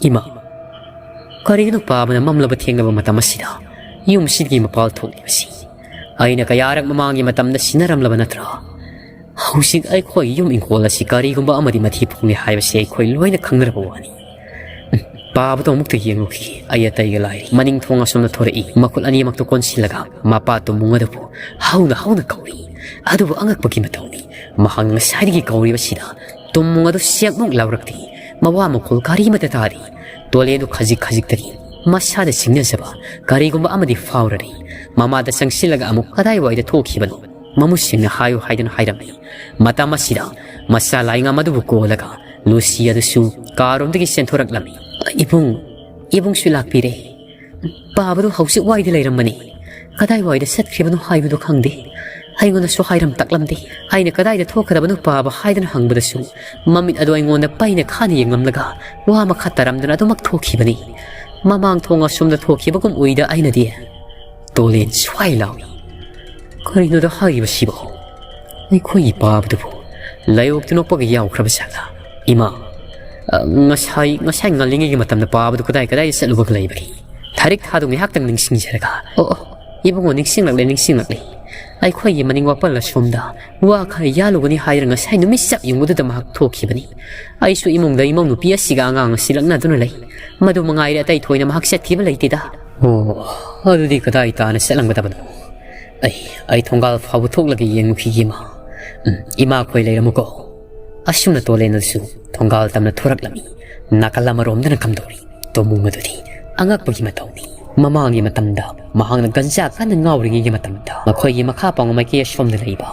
ꯏꯃꯥ, ꯀꯔꯤꯒꯤꯅꯣ ꯄꯥꯕꯅ ꯃꯝꯂꯕ ꯊꯦꯡꯂꯕ ꯃꯇꯝ ꯑꯁꯤꯗ ꯌꯨꯝꯁꯤꯗꯒꯤ ꯃꯄꯥꯜ ꯊꯣꯛꯂꯤꯕꯁꯤ? ꯑꯩꯅ ꯀꯌꯥꯔꯛ ꯃꯃꯥꯡꯒꯤ ꯃꯇꯝꯗ ꯁꯤꯟꯅꯔꯝꯂꯕ ꯅꯠꯇ꯭ꯔꯥ? ꯍꯧꯖꯤꯛ ꯑꯩꯈꯣꯏ ꯌꯨꯝ ꯏꯪꯈꯣꯜ ꯑꯁꯤ ꯀꯔꯤꯒꯨꯝꯕ ꯑꯃꯗꯤ ꯃꯊꯤ ꯐꯣꯡꯂꯦ ꯍꯥꯏꯕꯁꯤ ꯑꯩꯈꯣꯏ ꯂꯣꯏꯅ ꯈꯪꯅꯔꯕ ꯋꯥꯅꯤ꯫ ꯄꯥꯕꯗꯣ ꯑꯃꯨꯛꯇ ꯌꯦꯡꯂꯨꯈꯤ꯫ ꯑꯩ ꯑꯇꯩꯒ ꯂꯥꯏꯔꯤ꯫ ꯃꯅꯤꯡ ꯊꯣꯡ ꯑꯁꯣꯝꯗ ꯊꯣꯔꯛꯏ꯫ ꯃꯈꯨꯠ ꯑꯅꯤꯃꯛꯇꯨ ꯀꯣꯟꯁꯤꯜꯂꯒ ꯃꯄꯥ ꯇꯨꯝꯃꯨꯡ ꯑꯗꯨꯕꯨ ꯍꯧꯅ ꯍꯧꯅ ꯀꯧꯔꯤ꯫ ꯑꯗꯨꯕꯨ ꯑꯉꯛꯄꯒꯤ ꯃꯇꯧꯅꯤ, ꯃꯍꯥꯛꯅ ꯉꯁꯥꯏꯗꯒꯤ ꯀꯧꯔꯤꯕꯁꯤꯗ ꯇꯨꯝꯃꯨꯡ ꯑꯗꯨ ꯁꯦꯛꯃꯨꯛ ꯂꯥꯎꯔꯛꯇꯦ꯫ ꯃꯋꯥ ꯃꯈꯣꯜ ꯀꯔꯤꯃꯠꯇ ꯇꯥꯗꯦ꯫ ꯇꯣꯂꯦꯟꯗꯨ ꯈꯖꯤꯛ ꯈꯖꯤꯛꯇꯒꯤ ꯃꯁꯥꯗ ꯁꯤꯡꯅꯖꯕ ꯀꯔꯤꯒꯨꯝꯕ ꯑꯃꯗꯤ ꯐꯥꯎꯔꯔꯤ꯫ ꯃꯃꯥꯗ ꯆꯪꯁꯤꯜꯂꯒ ꯑꯃꯨꯛ ꯀꯗꯥꯏꯋꯥꯏꯗ ꯊꯣꯛꯈꯤꯕꯅꯣ? ꯃꯃꯨꯠ ꯁꯦꯡꯅ ꯍꯥꯏꯌꯨ ꯍꯥꯏꯗꯨꯅ ꯍꯥꯏꯔꯝꯃꯤ꯫ ꯃꯇꯝ ꯑꯁꯤꯗ ꯃꯆꯥ ꯂꯥꯏꯉꯝ ꯑꯗꯨꯕꯨ ꯀꯣꯜꯂꯒ ꯂꯨꯁꯤ ꯑꯗꯨꯁꯨ ꯀꯥꯔꯣꯝꯗꯒꯤ ꯆꯦꯟꯊꯣꯔꯛꯂꯝꯃꯤ꯫ "ꯏꯕꯨꯡ, ꯏꯕꯨꯡꯁꯨ ꯂꯥꯛꯄꯤꯔꯦ꯫ ꯄꯥꯕꯗꯨ ꯍꯧꯖꯤꯛ ꯋꯥꯏꯗ ꯂꯩꯔꯝꯕꯅꯤ꯫ ꯀꯗꯥꯏꯋꯥꯏꯗ ꯆꯠꯈ꯭ꯔꯤꯕꯅꯣ ꯍꯥꯏꯕꯗꯨ ꯈꯪꯗꯦ꯫ ꯑꯩꯉꯣꯟꯗꯁꯨ ꯍꯥꯏꯔꯝ ꯇꯥꯛꯂꯝꯗꯦ꯫ ꯑꯩꯅ ꯀꯗꯥꯏꯗ ꯊꯣꯛꯀꯗꯕꯅꯣ ꯄꯥꯕ ꯍꯥꯏꯗꯨꯅ ꯍꯪꯕꯗꯁꯨ ꯃꯃꯤꯠ ꯑꯗꯨ ꯑꯩꯉꯣꯟꯗ ꯄꯩꯅ ꯈꯥꯅ ꯌꯦꯡꯂꯝꯂꯒ ꯋꯥ ꯃꯈꯥ ꯇꯥꯔꯝꯗꯅ ꯑꯗꯨꯃꯛ ꯊꯣꯛꯈꯤꯕꯅꯤ꯫ ꯃꯃꯥꯡ ꯊꯣꯡ ꯑꯁꯣꯝꯗ ꯊꯣꯛꯈꯤꯕꯒꯨꯝ ꯎꯏꯗ ꯑꯩꯅꯗꯤ꯫" ꯇꯣꯂꯦꯟ ꯁ꯭ꯋꯥꯏ ꯂꯥꯎꯏ꯫ "ꯀꯔꯤꯅꯣꯗ ꯍꯥꯏꯔꯤꯕꯁꯤꯕꯣ? ꯑꯩꯈꯣꯏꯒꯤ ꯄꯥꯕꯗꯨꯕꯨ ꯂꯥꯏꯑꯣꯛꯇꯨ ꯅꯣꯛꯄꯒ ꯌꯥꯎꯈ꯭ꯔꯕ ꯖꯥꯠꯂꯥ? ꯏꯃꯥ, ꯑ, ꯉꯁꯥꯏ, ꯉꯁꯥꯏ ꯉꯜꯂꯤꯉꯩꯒꯤ ꯃꯇꯝꯗ ꯄꯥꯕꯗꯨ ꯀꯗꯥꯏ ꯀꯗꯥꯏꯗ ꯆꯠꯂꯨꯕꯒ ꯂꯩꯕꯒꯦ?" ꯊꯥꯔꯤꯛ ꯊꯥꯗꯨ ꯉꯥꯏꯍꯥꯛꯇꯪ ꯅꯤꯡꯁꯤꯡꯖꯔꯒ, "ꯑꯣ, ꯑꯣ, ꯏꯕꯨꯡꯉꯣ, ꯅꯤꯡꯁꯤꯡꯂꯛꯂꯦ, ꯅꯤꯡꯁꯤꯡꯂꯛꯂꯦ꯫ ꯑꯩꯈꯣꯏꯒꯤ ꯃꯅꯤꯡ ꯋꯥꯄꯜ ꯑꯁꯣꯝꯗ ꯋꯥ ꯈꯔ ꯌꯥꯜꯂꯨꯒꯅꯤ ꯍꯥꯏꯗꯨꯅ ꯉꯁꯥꯏ ꯅꯨꯃꯤꯠ ꯆꯞ ꯌꯨꯡꯕꯗꯨꯗ ꯃꯍꯥꯛ ꯊꯣꯛꯈꯤꯕꯅꯤ꯫ ꯑꯩꯁꯨ ꯏꯃꯨꯡꯗ ꯏꯃꯧ ꯅꯨꯄꯤ ꯑꯁꯤꯒ ꯑꯉꯥꯡ ꯑꯁꯤ ꯂꯛꯅꯗꯨꯅ ꯂꯩ꯫ ꯃꯗꯨ ꯃꯉꯥꯏꯔꯦ, ꯑꯇꯩ ꯊꯣꯏꯅ ꯃꯍꯥꯛ ꯆꯠꯈꯤꯕ ꯂꯩꯇꯦꯗ꯫" "ꯑꯣ, ꯑꯗꯨꯗꯤ ꯀꯗꯥꯏ ꯇꯥꯅ ꯆꯠꯂꯝꯒꯗꯕꯅꯣ? ꯑꯩ, ꯑꯩ ꯊꯣꯡꯒꯥꯜ ꯐꯥꯎꯕ ꯊꯣꯛꯂꯒ ꯌꯦꯡꯉꯨꯈꯤꯒꯦ, ꯏꯃꯥ꯫ ꯎꯝ, ꯏꯃꯥꯈꯣꯏ ꯂꯩꯔꯝꯃꯨꯀꯣ꯫" ꯑꯁꯨꯝꯅ ꯇꯣꯂꯦꯟ ꯑꯗꯨꯁꯨ ꯊꯣꯡꯒꯥꯜ ꯇꯝꯅ ꯊꯣꯔꯛꯂꯝꯃꯤ꯫ ꯅꯥꯀꯜ ꯑꯃꯔꯣꯝꯗꯅ ꯀꯝꯗꯧꯔꯤ? ꯇꯣꯃꯨꯡ ꯑꯗꯨꯗꯤ ꯑꯉꯛꯄꯒꯤ ꯃꯇꯧꯅꯤ꯫ ꯃꯃꯥꯡꯒꯤ ꯃꯇꯝꯗ ꯃꯍꯥꯛꯅ ꯒꯟꯖꯥ ꯀꯟꯅ ꯉꯥꯎꯔꯤꯉꯩꯒꯤ ꯃꯇꯝꯗ ꯃꯈꯣꯏꯒꯤ ꯃꯈꯥ ꯄꯥꯡꯕ ꯃꯥꯏꯀꯩ ꯑꯁꯣꯝꯗ ꯂꯩꯕ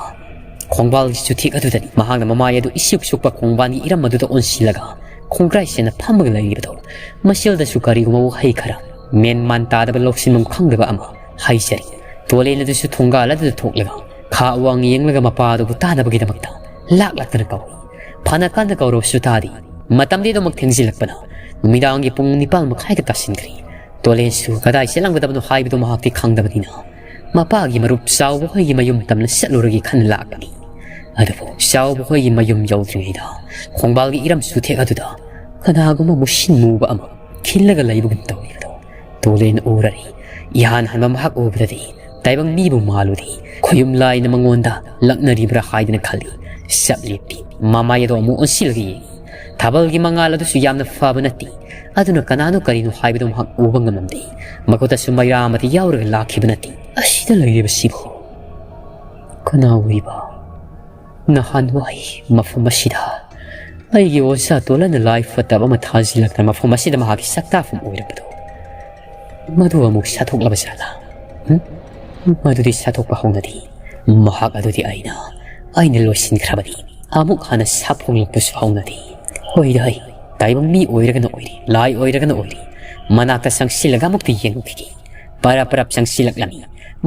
ꯈꯣꯡꯕꯥꯜꯒꯤ ꯆꯨꯊꯦꯛ ꯑꯗꯨꯗꯅꯤ ꯃꯍꯥꯛꯅ ꯃꯃꯥꯏ ꯑꯗꯨ ꯏꯁꯤꯛ ꯁꯨꯛꯄ ꯈꯣꯡꯕꯥꯟꯒꯤ ꯏꯔꯝ ꯑꯗꯨꯗ ꯑꯣꯟꯁꯤꯜꯂꯒ ꯈꯣꯡꯒ꯭ꯔꯥꯏ ꯁꯦꯟꯅ ꯐꯝꯃꯒ ꯂꯩꯔꯤꯕꯗꯣ꯫ ꯃꯁꯤꯗꯁꯨ ꯀꯔꯤꯒꯨꯝꯕ ꯋꯥꯍꯩ ꯈꯔ ꯃꯦꯟ ꯃꯥꯟ ꯇꯥꯗꯕ, ꯂꯧꯁꯤꯟꯐꯝ ꯈꯪꯗꯕ ꯑꯃ ꯍꯥꯏꯖꯔꯤ꯫ ꯇꯣꯂꯦꯟ ꯑꯗꯨꯁꯨ ꯊꯣꯡꯒꯥꯜ ꯑꯗꯨꯗ ꯊꯣꯛꯂꯒ ꯈꯥ ꯋꯥꯡ ꯌꯦꯡꯂꯒ ꯃꯄꯥ ꯑꯗꯨꯕꯨ ꯇꯥꯅꯕꯒꯤꯗꯃꯛꯇ ꯂꯥꯛ ꯂꯥꯛꯇꯅ ꯀꯧꯏ꯫ ꯐꯅ ꯀꯟꯅ ꯀꯧꯔꯕꯁꯨ ꯇꯥꯗꯦ꯫ ꯃꯇꯝꯗꯤ ꯑꯗꯨꯃꯛ ꯊꯦꯡꯖꯤꯜꯂꯛꯄꯅ ꯅꯨꯃꯤꯗꯥꯡꯒꯤ ꯄꯨꯡ ꯅꯤꯄꯥꯜ ꯃꯈꯥꯏꯒ ꯇꯥꯁꯤꯟꯈ꯭ꯔꯦ꯫ ꯇꯣꯂꯦꯟꯁꯨ ꯀꯗꯥꯏ ꯆꯠꯂꯝꯒꯗꯕꯅꯣ ꯍꯥꯏꯕꯗꯨ ꯃꯍꯥꯛꯇꯤ ꯈꯪꯗꯕꯅꯤꯅ, ꯃꯄꯥꯒꯤ ꯃꯔꯨꯞ ꯆꯥꯎꯕ ꯍꯣꯏꯒꯤ ꯃꯌꯨꯝ ꯇꯝꯅ ꯆꯠꯂꯨꯔꯒꯦ ꯈꯟꯅ ꯂꯥꯛꯄꯅꯤ꯫ ꯑꯗꯨꯕꯨ ꯆꯥꯎꯕ ꯍꯣꯏꯒꯤ ꯃꯌꯨꯝ ꯌꯧꯗ꯭ꯔꯤꯉꯩꯗ ꯈꯣꯡꯕꯥꯜꯒꯤ ꯏꯔꯝ ꯆꯨꯊꯦꯛ ꯑꯗꯨꯗ ꯀꯅꯥꯒꯨꯝꯕ ꯃꯨꯁꯤꯟ ꯃꯨꯕ ꯑꯃ ꯈꯤꯜꯂꯒ ꯂꯩꯕꯒꯨꯝ ꯇꯧꯔꯤꯕꯗꯣ ꯇꯣꯂꯦꯟ ꯎꯔꯔꯤ꯫ ꯏꯍꯥꯟ ꯍꯥꯟꯕ ꯃꯍꯥꯛ ꯎꯕꯗꯗꯤ ꯇꯥꯏꯕꯪ ꯃꯤꯕꯨ ꯃꯥꯜꯂꯨꯗꯦ꯫ ꯈꯣꯌꯨꯝ ꯂꯥꯏꯅ ꯃꯉꯣꯟꯗ ꯂꯛꯅꯔꯤꯕ꯭ꯔꯥ ꯍꯥꯏꯗꯅ ꯈꯜꯂꯤ꯫ ꯆꯞ ꯂꯦꯞꯄꯤ꯫ ꯃꯃꯥꯏ ꯑꯗꯣ ꯑꯃꯨꯛ ꯑꯣꯟꯁꯤꯜꯂꯒ ꯌꯦꯡꯉꯤ꯫ ꯊꯥꯕꯜꯒꯤ ꯃꯉꯥꯜ ꯑꯗꯨꯁꯨ ꯌꯥꯝꯅ ꯐꯕ ꯅꯠꯇꯦ꯫ ꯑꯗꯨꯅ ꯀꯅꯥꯅꯣ ꯀꯔꯤꯅꯣ ꯍꯥꯏꯕꯗꯨ ꯃꯍꯥꯛ ꯎꯕ ꯉꯝꯂꯝꯗꯦ꯫ ꯃꯈꯨꯠꯇꯁꯨ ꯃꯩꯔꯥ ꯑꯃꯗꯤ ꯌꯥꯎꯔꯒ ꯂꯥꯛꯈꯤꯕ ꯅꯠꯇꯦ꯫ ꯑꯁꯤꯗ ꯂꯩꯔꯤꯕꯁꯤꯕꯨ ꯀꯅꯥ ꯑꯣꯏꯕ? ꯅꯍꯥꯟꯋꯥꯏ ꯃꯐꯝ ꯑꯁꯤꯗ ꯑꯩꯒꯤ ꯑꯣꯖꯥ ꯇꯣꯂꯟꯅ ꯂꯥꯏ ꯐꯠꯇꯕ ꯑꯃ ꯊꯥꯖꯤꯜꯂꯛꯇꯅ ꯃꯐꯝ ꯑꯁꯤꯗ ꯃꯍꯥꯛꯀꯤ ꯁꯛꯇꯥꯐꯝ ꯑꯣꯏꯔꯝꯕꯗꯣ, ꯃꯗꯨ ꯑꯃꯨꯛ ꯁꯥꯊꯣꯛꯂꯕ ꯖꯥꯠꯂꯥ? ꯍꯨꯝ? ꯃꯗꯨꯗꯤ ꯁꯥꯊꯣꯛꯄ ꯍꯧꯅꯗꯦ꯫ ꯃꯍꯥꯛ ꯑꯗꯨꯗꯤ ꯑꯩꯅ, ꯑꯩꯅ ꯂꯣꯏꯁꯤꯟꯈ꯭ꯔꯕꯅꯤ꯫ ꯑꯃꯨꯛ ꯍꯟꯅ ꯁꯥꯐꯣꯡꯂꯛꯄꯁꯨ ꯍꯧꯅꯗꯦ꯫ ꯍꯣꯏꯗ ꯍꯩ, ꯇꯥꯏꯕꯪ ꯃꯤ ꯑꯣꯏꯔꯒꯅ ꯑꯣꯏꯔꯤ, ꯂꯥꯏ ꯑꯣꯏꯔꯒꯅ ꯑꯣꯏꯔꯤ꯫ ꯃꯅꯥꯛꯇ ꯆꯪꯁꯤꯜꯂꯒ ꯑꯃꯨꯛꯇ ꯌꯦꯡꯂꯨꯈꯤꯒꯦ꯫ ꯄꯔꯞ ꯄꯔꯞ ꯆꯪꯁꯤꯜꯂꯛꯂꯝꯃꯤ꯫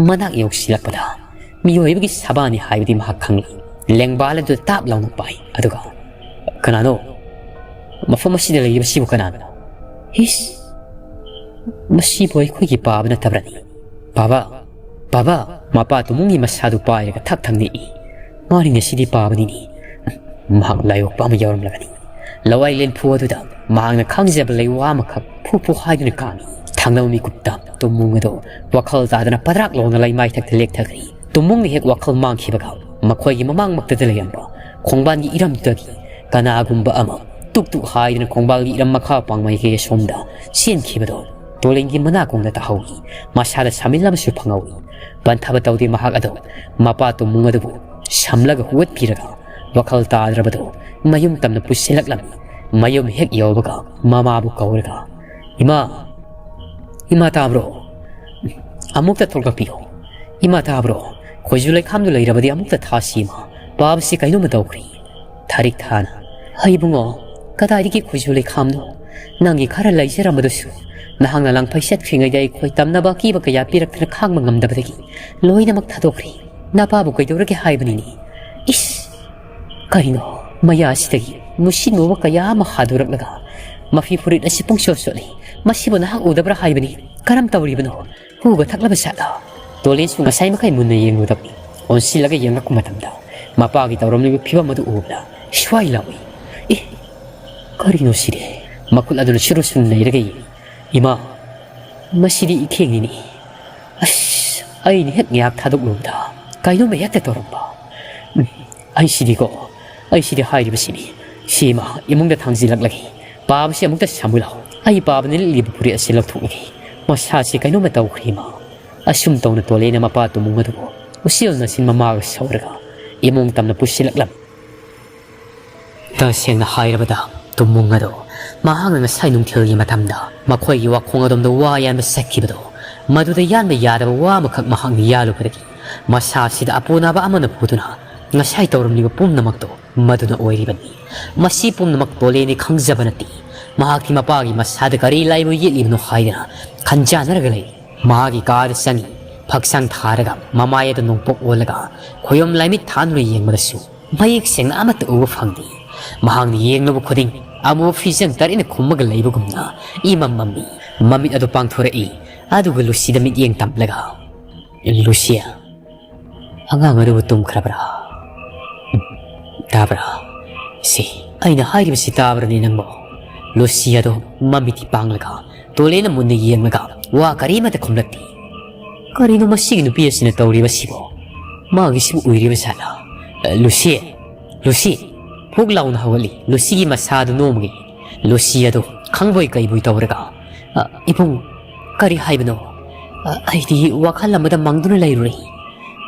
ꯃꯅꯥꯛ ꯌꯧꯁꯤꯜꯂꯛꯄꯗ ꯃꯤꯑꯣꯏꯕꯒꯤ ꯁꯕꯥꯟꯅꯤ ꯍꯥꯏꯕꯗꯤ ꯃꯍꯥꯛ ꯈꯪꯂꯤ꯫ ꯂꯦꯡꯕꯥꯜ ꯑꯗꯨ ꯇꯥꯞ ꯂꯥꯎꯅ ꯄꯥꯏ꯫ ꯑꯗꯨꯒ, "ꯀꯅꯥꯅꯣ? ꯃꯐꯝ ꯑꯁꯤꯗ ꯂꯩꯔꯤꯕꯁꯤꯕꯨ ꯀꯅꯥꯅꯣ?" "ꯏꯁ! ꯃꯁꯤꯕꯨ ꯑꯩꯈꯣꯏꯒꯤ ꯄꯥꯕ ꯅꯠꯇꯕ꯭ꯔꯅꯤ? ꯄꯥꯕ! ꯄꯥꯕ!" ꯃꯄꯥ ꯇꯨꯃꯨꯡꯒꯤ ꯃꯁꯥꯗꯨ ꯄꯥꯏꯔꯒ ꯊꯛ ꯊꯛ ꯅꯤꯛꯏ꯫ "ꯃꯥꯅꯤꯅꯦ, ꯁꯤꯗꯤ ꯄꯥꯕꯅꯤꯅꯦ꯫ ꯃꯍꯥꯛ ꯂꯥꯏꯑꯣꯛꯄ ꯑꯃ ꯌꯥꯎꯔꯝꯂꯒꯅꯤ꯫" ꯂꯋꯥꯏ ꯂꯦꯟꯐꯨ ꯑꯗꯨꯗ ꯃꯍꯥꯛꯅ ꯈꯪꯖꯕ ꯂꯩꯋꯥ ꯑꯃꯈꯛ ꯐꯨ ꯐꯨ ꯍꯥꯏꯗꯨꯅ ꯀꯥꯝꯃꯤ꯫ ꯊꯪꯅꯕ ꯃꯤꯀꯨꯞꯇ ꯇꯨꯃꯨꯡ ꯑꯗꯨ ꯋꯥꯈꯜ ꯇꯥꯗꯅ ꯄꯗ꯭ꯔꯥꯛ ꯂꯥꯎꯅ ꯂꯩꯃꯥꯏꯊꯛꯇ ꯂꯦꯛꯊꯈ꯭ꯔꯤ꯫ ꯇꯨꯃꯨꯡꯅ ꯍꯦꯛ ꯋꯥꯈꯜ ꯃꯥꯡꯈꯤꯕꯒ ꯃꯈꯣꯏꯒꯤ ꯃꯃꯥꯡꯃꯛꯇꯗ ꯂꯩꯔꯝꯕ ꯈꯣꯡꯕꯥꯟꯒꯤ ꯏꯔꯝꯗꯨꯗꯒꯤ ꯀꯅꯥꯒꯨꯝꯕ ꯑꯃ ꯇꯨꯛ ꯇꯨꯛ ꯍꯥꯏꯗꯨꯅ ꯈꯣꯡꯕꯥꯟꯒꯤ ꯏꯔꯝ ꯃꯈꯥ ꯄꯥꯡꯃꯩꯒꯤ ꯑꯁꯣꯝꯗ ꯆꯦꯟꯈꯤꯕꯗꯣ ꯇꯣꯂꯦꯟꯒꯤ ꯃꯅꯥꯀꯣꯡꯗ ꯇꯥꯍꯧꯏ꯫ ꯃꯁꯥꯗ ꯁꯥꯃꯤꯜ ꯑꯃꯁꯨ ꯐꯪꯍꯧꯏ꯫ ꯄꯟꯊꯕ ꯇꯧꯗꯦ ꯃꯍꯥꯛ ꯑꯗꯣ ꯃꯄꯥ ꯇꯨꯃꯨꯡ ꯑꯗꯨꯕꯨ ꯁꯝꯂꯒ ꯍꯨꯒꯠꯄꯤꯔꯒ ꯋꯥꯈꯜ ꯇꯥꯗ꯭ꯔꯕꯗꯣ ꯃꯌꯨꯝ ꯇꯝꯅ ꯄꯨꯁꯤꯜꯂꯛꯂꯝꯃꯤ꯫ ꯃꯌꯨꯝ ꯍꯦꯛ ꯌꯧꯕꯒ ꯃꯃꯥꯕꯨ ꯀꯧꯔꯒ, "ꯏꯃꯥ, ꯏꯃꯥ ꯇꯥꯕ꯭ꯔꯣ? ꯑꯃꯨꯛꯇ ꯊꯣꯛꯂꯛꯄꯤꯌꯨ꯫ ꯏꯃꯥ ꯇꯥꯕ꯭ꯔꯣ? ꯈꯣꯏꯖꯨ ꯂꯩꯈꯥꯝꯗꯨ ꯂꯩꯔꯕꯗꯤ ꯑꯃꯨꯛꯇ ꯊꯥꯁꯤ ꯏꯃꯥ꯫ ꯄꯥꯕꯁꯤ ꯀꯩꯅꯣꯝꯃ ꯇꯧꯈ꯭ꯔꯦ꯫" ꯊꯥꯔꯤꯛ ꯊꯥꯅ, "ꯍꯩ ꯏꯕꯨꯡꯉꯣ, ꯀꯗꯥꯏꯗꯒꯤ ꯈꯣꯏꯖꯨ ꯂꯩꯈꯥꯝꯅꯣ? ꯅꯪꯒꯤ ꯈꯔ ꯂꯩꯖꯔꯝꯕꯗꯨꯁꯨ ꯅꯍꯥꯛꯅ ꯂꯥꯡꯐꯩ ꯆꯠꯈ꯭ꯔꯤꯉꯩꯗ ꯑꯩꯈꯣꯏ ꯇꯝꯅꯕ ꯑꯀꯤꯕ ꯀꯌꯥ ꯄꯤꯔꯛꯇꯅ ꯈꯥꯡꯕ ꯉꯝꯗꯕꯗꯒꯤ ꯂꯣꯏꯅꯃꯛ ꯊꯥꯗꯣꯛꯈ꯭ꯔꯦ꯫ ꯅꯄꯥꯕꯨ ꯀꯩꯗꯧꯔꯒꯦ ꯍꯥꯏꯕꯅꯤꯅꯦ? ꯏꯁ! ꯀꯔꯤꯅꯣ? ꯃꯌꯥ ꯑꯁꯤꯗꯒꯤ ꯃꯨꯁꯤꯟ ꯃꯨꯕ ꯀꯌꯥ ꯑꯃ ꯍꯥꯗꯣꯔꯛꯂꯒ ꯃꯐꯤ ꯐꯨꯔꯤꯠ ꯑꯁꯤ ꯄꯨꯡꯆꯣꯠ ꯆꯣꯠꯂꯤ꯫ ꯃꯁꯤꯕꯨ ꯅꯍꯥꯛ ꯎꯗꯕ꯭ꯔꯥ ꯍꯥꯏꯕꯅꯤ? ꯀꯔꯝ ꯇꯧꯔꯤꯕꯅꯣ? ꯍꯨꯒ ꯊꯛꯂꯕ ꯖꯥꯠꯂꯥ?" ꯇꯣꯂꯦꯟꯁꯨ ꯉꯁꯥꯏ ꯃꯈꯩ ꯃꯨꯟꯅ ꯌꯦꯡꯂꯨꯗꯕꯅꯤ꯫ ꯑꯣꯟꯁꯤꯜꯂꯒ ꯌꯦꯡꯂꯛꯄ ꯃꯇꯝꯗ ꯃꯄꯥꯒꯤ ꯇꯧꯔꯝꯂꯤꯕ ꯐꯤꯕꯝ ꯑꯗꯨ ꯎꯕꯗ ꯁ꯭ꯋꯥꯏ ꯂꯥꯎꯏ꯫ "ꯑꯦ, ꯀꯔꯤꯅꯣ ꯁꯤꯗꯤ? ꯃꯈꯨꯠ ꯑꯗꯨꯅ ꯁꯨꯔꯨ ꯁꯨꯔꯨ ꯅꯩꯔꯒ ꯌꯦꯡꯏ꯫ "ꯏꯃꯥ, ꯃꯁꯤꯗꯤ ꯏꯈꯦꯡꯅꯤꯅꯦ꯫ ꯑꯁ, ꯑꯩꯅ ꯍꯦꯛ ꯉꯥꯏꯍꯥꯛ ꯊꯥꯗꯣꯛꯂꯨꯕꯗ ꯀꯩꯅꯣꯝꯃ ꯍꯦꯛꯇ ꯇꯧꯔꯝꯕ꯫ ꯎꯝ, ꯑꯩꯁꯤꯗꯤꯀꯣ, ꯑꯩꯁꯤꯗꯤ ꯍꯥꯏꯔꯤꯕꯁꯤꯅꯤ꯫ ꯁꯤ ꯏꯃꯥ, ꯏꯃꯨꯡꯗ ꯊꯥꯡꯖꯤꯜꯂꯛꯂꯒꯦ꯫ ꯄꯥꯕꯁꯤ ꯑꯃꯨꯛꯇ ꯁꯥꯃꯨ ꯂꯥꯎ꯫ ꯑꯩ ꯄꯥꯕꯅ ꯂꯤꯠꯂꯤꯕ ꯐꯨꯔꯤꯠ ꯑꯁꯤ ꯂꯧꯊꯣꯛꯂꯒꯦ꯫ ꯃꯁꯥꯁꯤ ꯀꯩꯅꯣꯝꯃ ꯇꯧꯈ꯭ꯔꯦ ꯏꯃꯥ"꯫ ꯑꯁꯨꯝ ꯇꯧꯅ ꯇꯣꯂꯦꯅ ꯃꯄꯥ ꯇꯨꯃꯨꯡ ꯑꯗꯨꯕꯨ ꯎꯆꯦꯜ ꯅꯥꯆꯤꯟ ꯃꯃꯥꯒ ꯁꯧꯔꯒ ꯏꯃꯨꯡ ꯇꯝꯅ ꯄꯨꯁꯤꯜꯂꯛꯂꯝꯃꯤ꯫ ꯇꯁꯦꯡꯅ ꯍꯥꯏꯔꯕꯗ, ꯇꯨꯃꯨꯡ ꯑꯗꯨ ꯃꯍꯥꯛꯅ ꯉꯁꯥꯏ ꯅꯨꯡꯊꯤꯜꯒꯤ ꯃꯇꯝꯗ ꯃꯈꯣꯏꯒꯤ ꯋꯥꯈꯣꯡ ꯑꯗꯣꯝꯗ ꯋꯥ ꯌꯥꯟꯕ ꯆꯠꯈꯤꯕꯗꯣ, ꯃꯗꯨꯗ ꯌꯥꯟꯕ ꯌꯥꯗꯕ ꯋꯥ ꯑꯃꯈꯛ ꯃꯍꯥꯛꯅ ꯌꯥꯜꯂꯨꯕꯗꯒꯤ ꯃꯁꯥꯁꯤꯗ ꯑꯄꯣꯅꯕ ꯑꯃꯅ ꯐꯨꯗꯨꯅ ꯉꯁꯥꯏ ꯇꯧꯔꯝꯂꯤꯕ ꯄꯨꯝꯅꯃꯛꯇꯣ ꯃꯗꯨꯅ ꯑꯣꯏꯔꯤꯕꯅꯤ꯫ ꯃꯁꯤ ꯄꯨꯝꯅꯃꯛ ꯇꯣꯂꯦꯅꯤ ꯈꯪꯖꯕ ꯅꯠꯇꯦ꯫ ꯃꯍꯥꯛꯇꯤ ꯃꯄꯥꯒꯤ ꯃꯁꯥꯗ ꯀꯔꯤ ꯂꯥꯏꯕ ꯌꯦꯠꯂꯤꯕꯅꯣ ꯍꯥꯏꯗꯅ ꯈꯟꯖꯥꯟꯅꯔꯒ ꯂꯩ꯫ ꯃꯍꯥꯛꯀꯤ ꯀꯥꯗ ꯆꯪꯉꯤ꯫ ꯐꯛꯁꯥꯡ ꯊꯥꯔꯒ ꯃꯃꯥꯏ ꯑꯗꯨ ꯅꯣꯡꯄꯣꯛ ꯑꯣꯜꯂꯒ ꯈꯣꯌꯣꯝ ꯂꯥꯏꯃꯤꯠ ꯊꯥꯗꯨꯅ ꯌꯦꯡꯕꯗꯁꯨ ꯃꯌꯦꯛ ꯁꯦꯡꯅ ꯑꯃꯠꯇ ꯎꯕ ꯐꯪꯗꯦ꯫ ꯃꯍꯥꯛꯅ ꯌꯦꯡꯂꯨꯕ ꯈꯨꯗꯤꯡ ꯑꯃꯨꯕ ꯐꯤꯖꯪ ꯇꯔꯦꯠꯅ ꯈꯨꯝꯃꯒ ꯂꯩꯕꯒꯨꯝꯅ ꯏꯃꯝ ꯃꯝꯃꯤ꯫ ꯃꯃꯤꯠ ꯑꯗꯨ ꯄꯥꯡꯊꯣꯔꯛꯏ꯫ ꯑꯗꯨꯒ ꯂꯨꯁꯤꯗ ꯃꯤꯠꯌꯦꯡ ꯇꯝꯂꯒ, "ꯂꯨꯁꯤ, ꯑꯉꯥꯡ ꯑꯗꯨꯕꯨ ꯇꯨꯝꯈ꯭ꯔꯕ꯭ꯔꯥ?" "ꯇꯥꯕ꯭ꯔꯥ? ꯁꯤ, ꯑꯩꯅ ꯍꯥꯏꯔꯤꯕꯁꯤ ꯇꯥꯕ꯭ꯔꯅꯦ ꯅꯪꯕꯣ?" ꯂꯨꯁꯤ ꯑꯗꯨ ꯃꯃꯤꯠꯇꯤ ꯄꯥꯡꯂꯒ ꯇꯣꯂꯦꯅ ꯃꯨꯟꯅ ꯌꯦꯡꯂꯒ ꯋꯥ ꯀꯔꯤꯃꯠꯇ ꯈꯨꯝꯂꯛꯇꯦ꯫ ꯀꯔꯤꯅꯣ ꯃꯁꯤꯒꯤ ꯅꯨꯄꯤ ꯑꯁꯤꯅ ꯇꯧꯔꯤꯕꯁꯤꯕꯣ? ꯃꯥꯒꯤꯁꯤꯕꯨ ꯎꯏꯔꯤꯕ ꯖꯥꯠꯂꯥ? "ꯂꯨꯁꯤ! ꯂꯨꯁꯤ!" ꯐꯨꯛ ꯂꯥꯎꯅ ꯍꯧꯒꯠꯂꯤ꯫ ꯂꯨꯁꯤꯒꯤ ꯃꯁꯥꯗꯨ ꯅꯣꯝꯒꯤ꯫ ꯂꯨꯁꯤ ꯑꯗꯨ ꯈꯪꯕꯣꯏ ꯀꯩꯕꯣꯏ ꯇꯧꯔꯒ, "ꯑ, ꯏꯕꯨꯡ, ꯀꯔꯤ ꯍꯥꯏꯕꯅꯣ? ꯑ, ꯑꯩꯗꯤ ꯋꯥꯈꯜ ꯑꯃꯗ ꯃꯪꯗꯨꯅ ꯂꯩꯔꯨꯔꯦ꯫"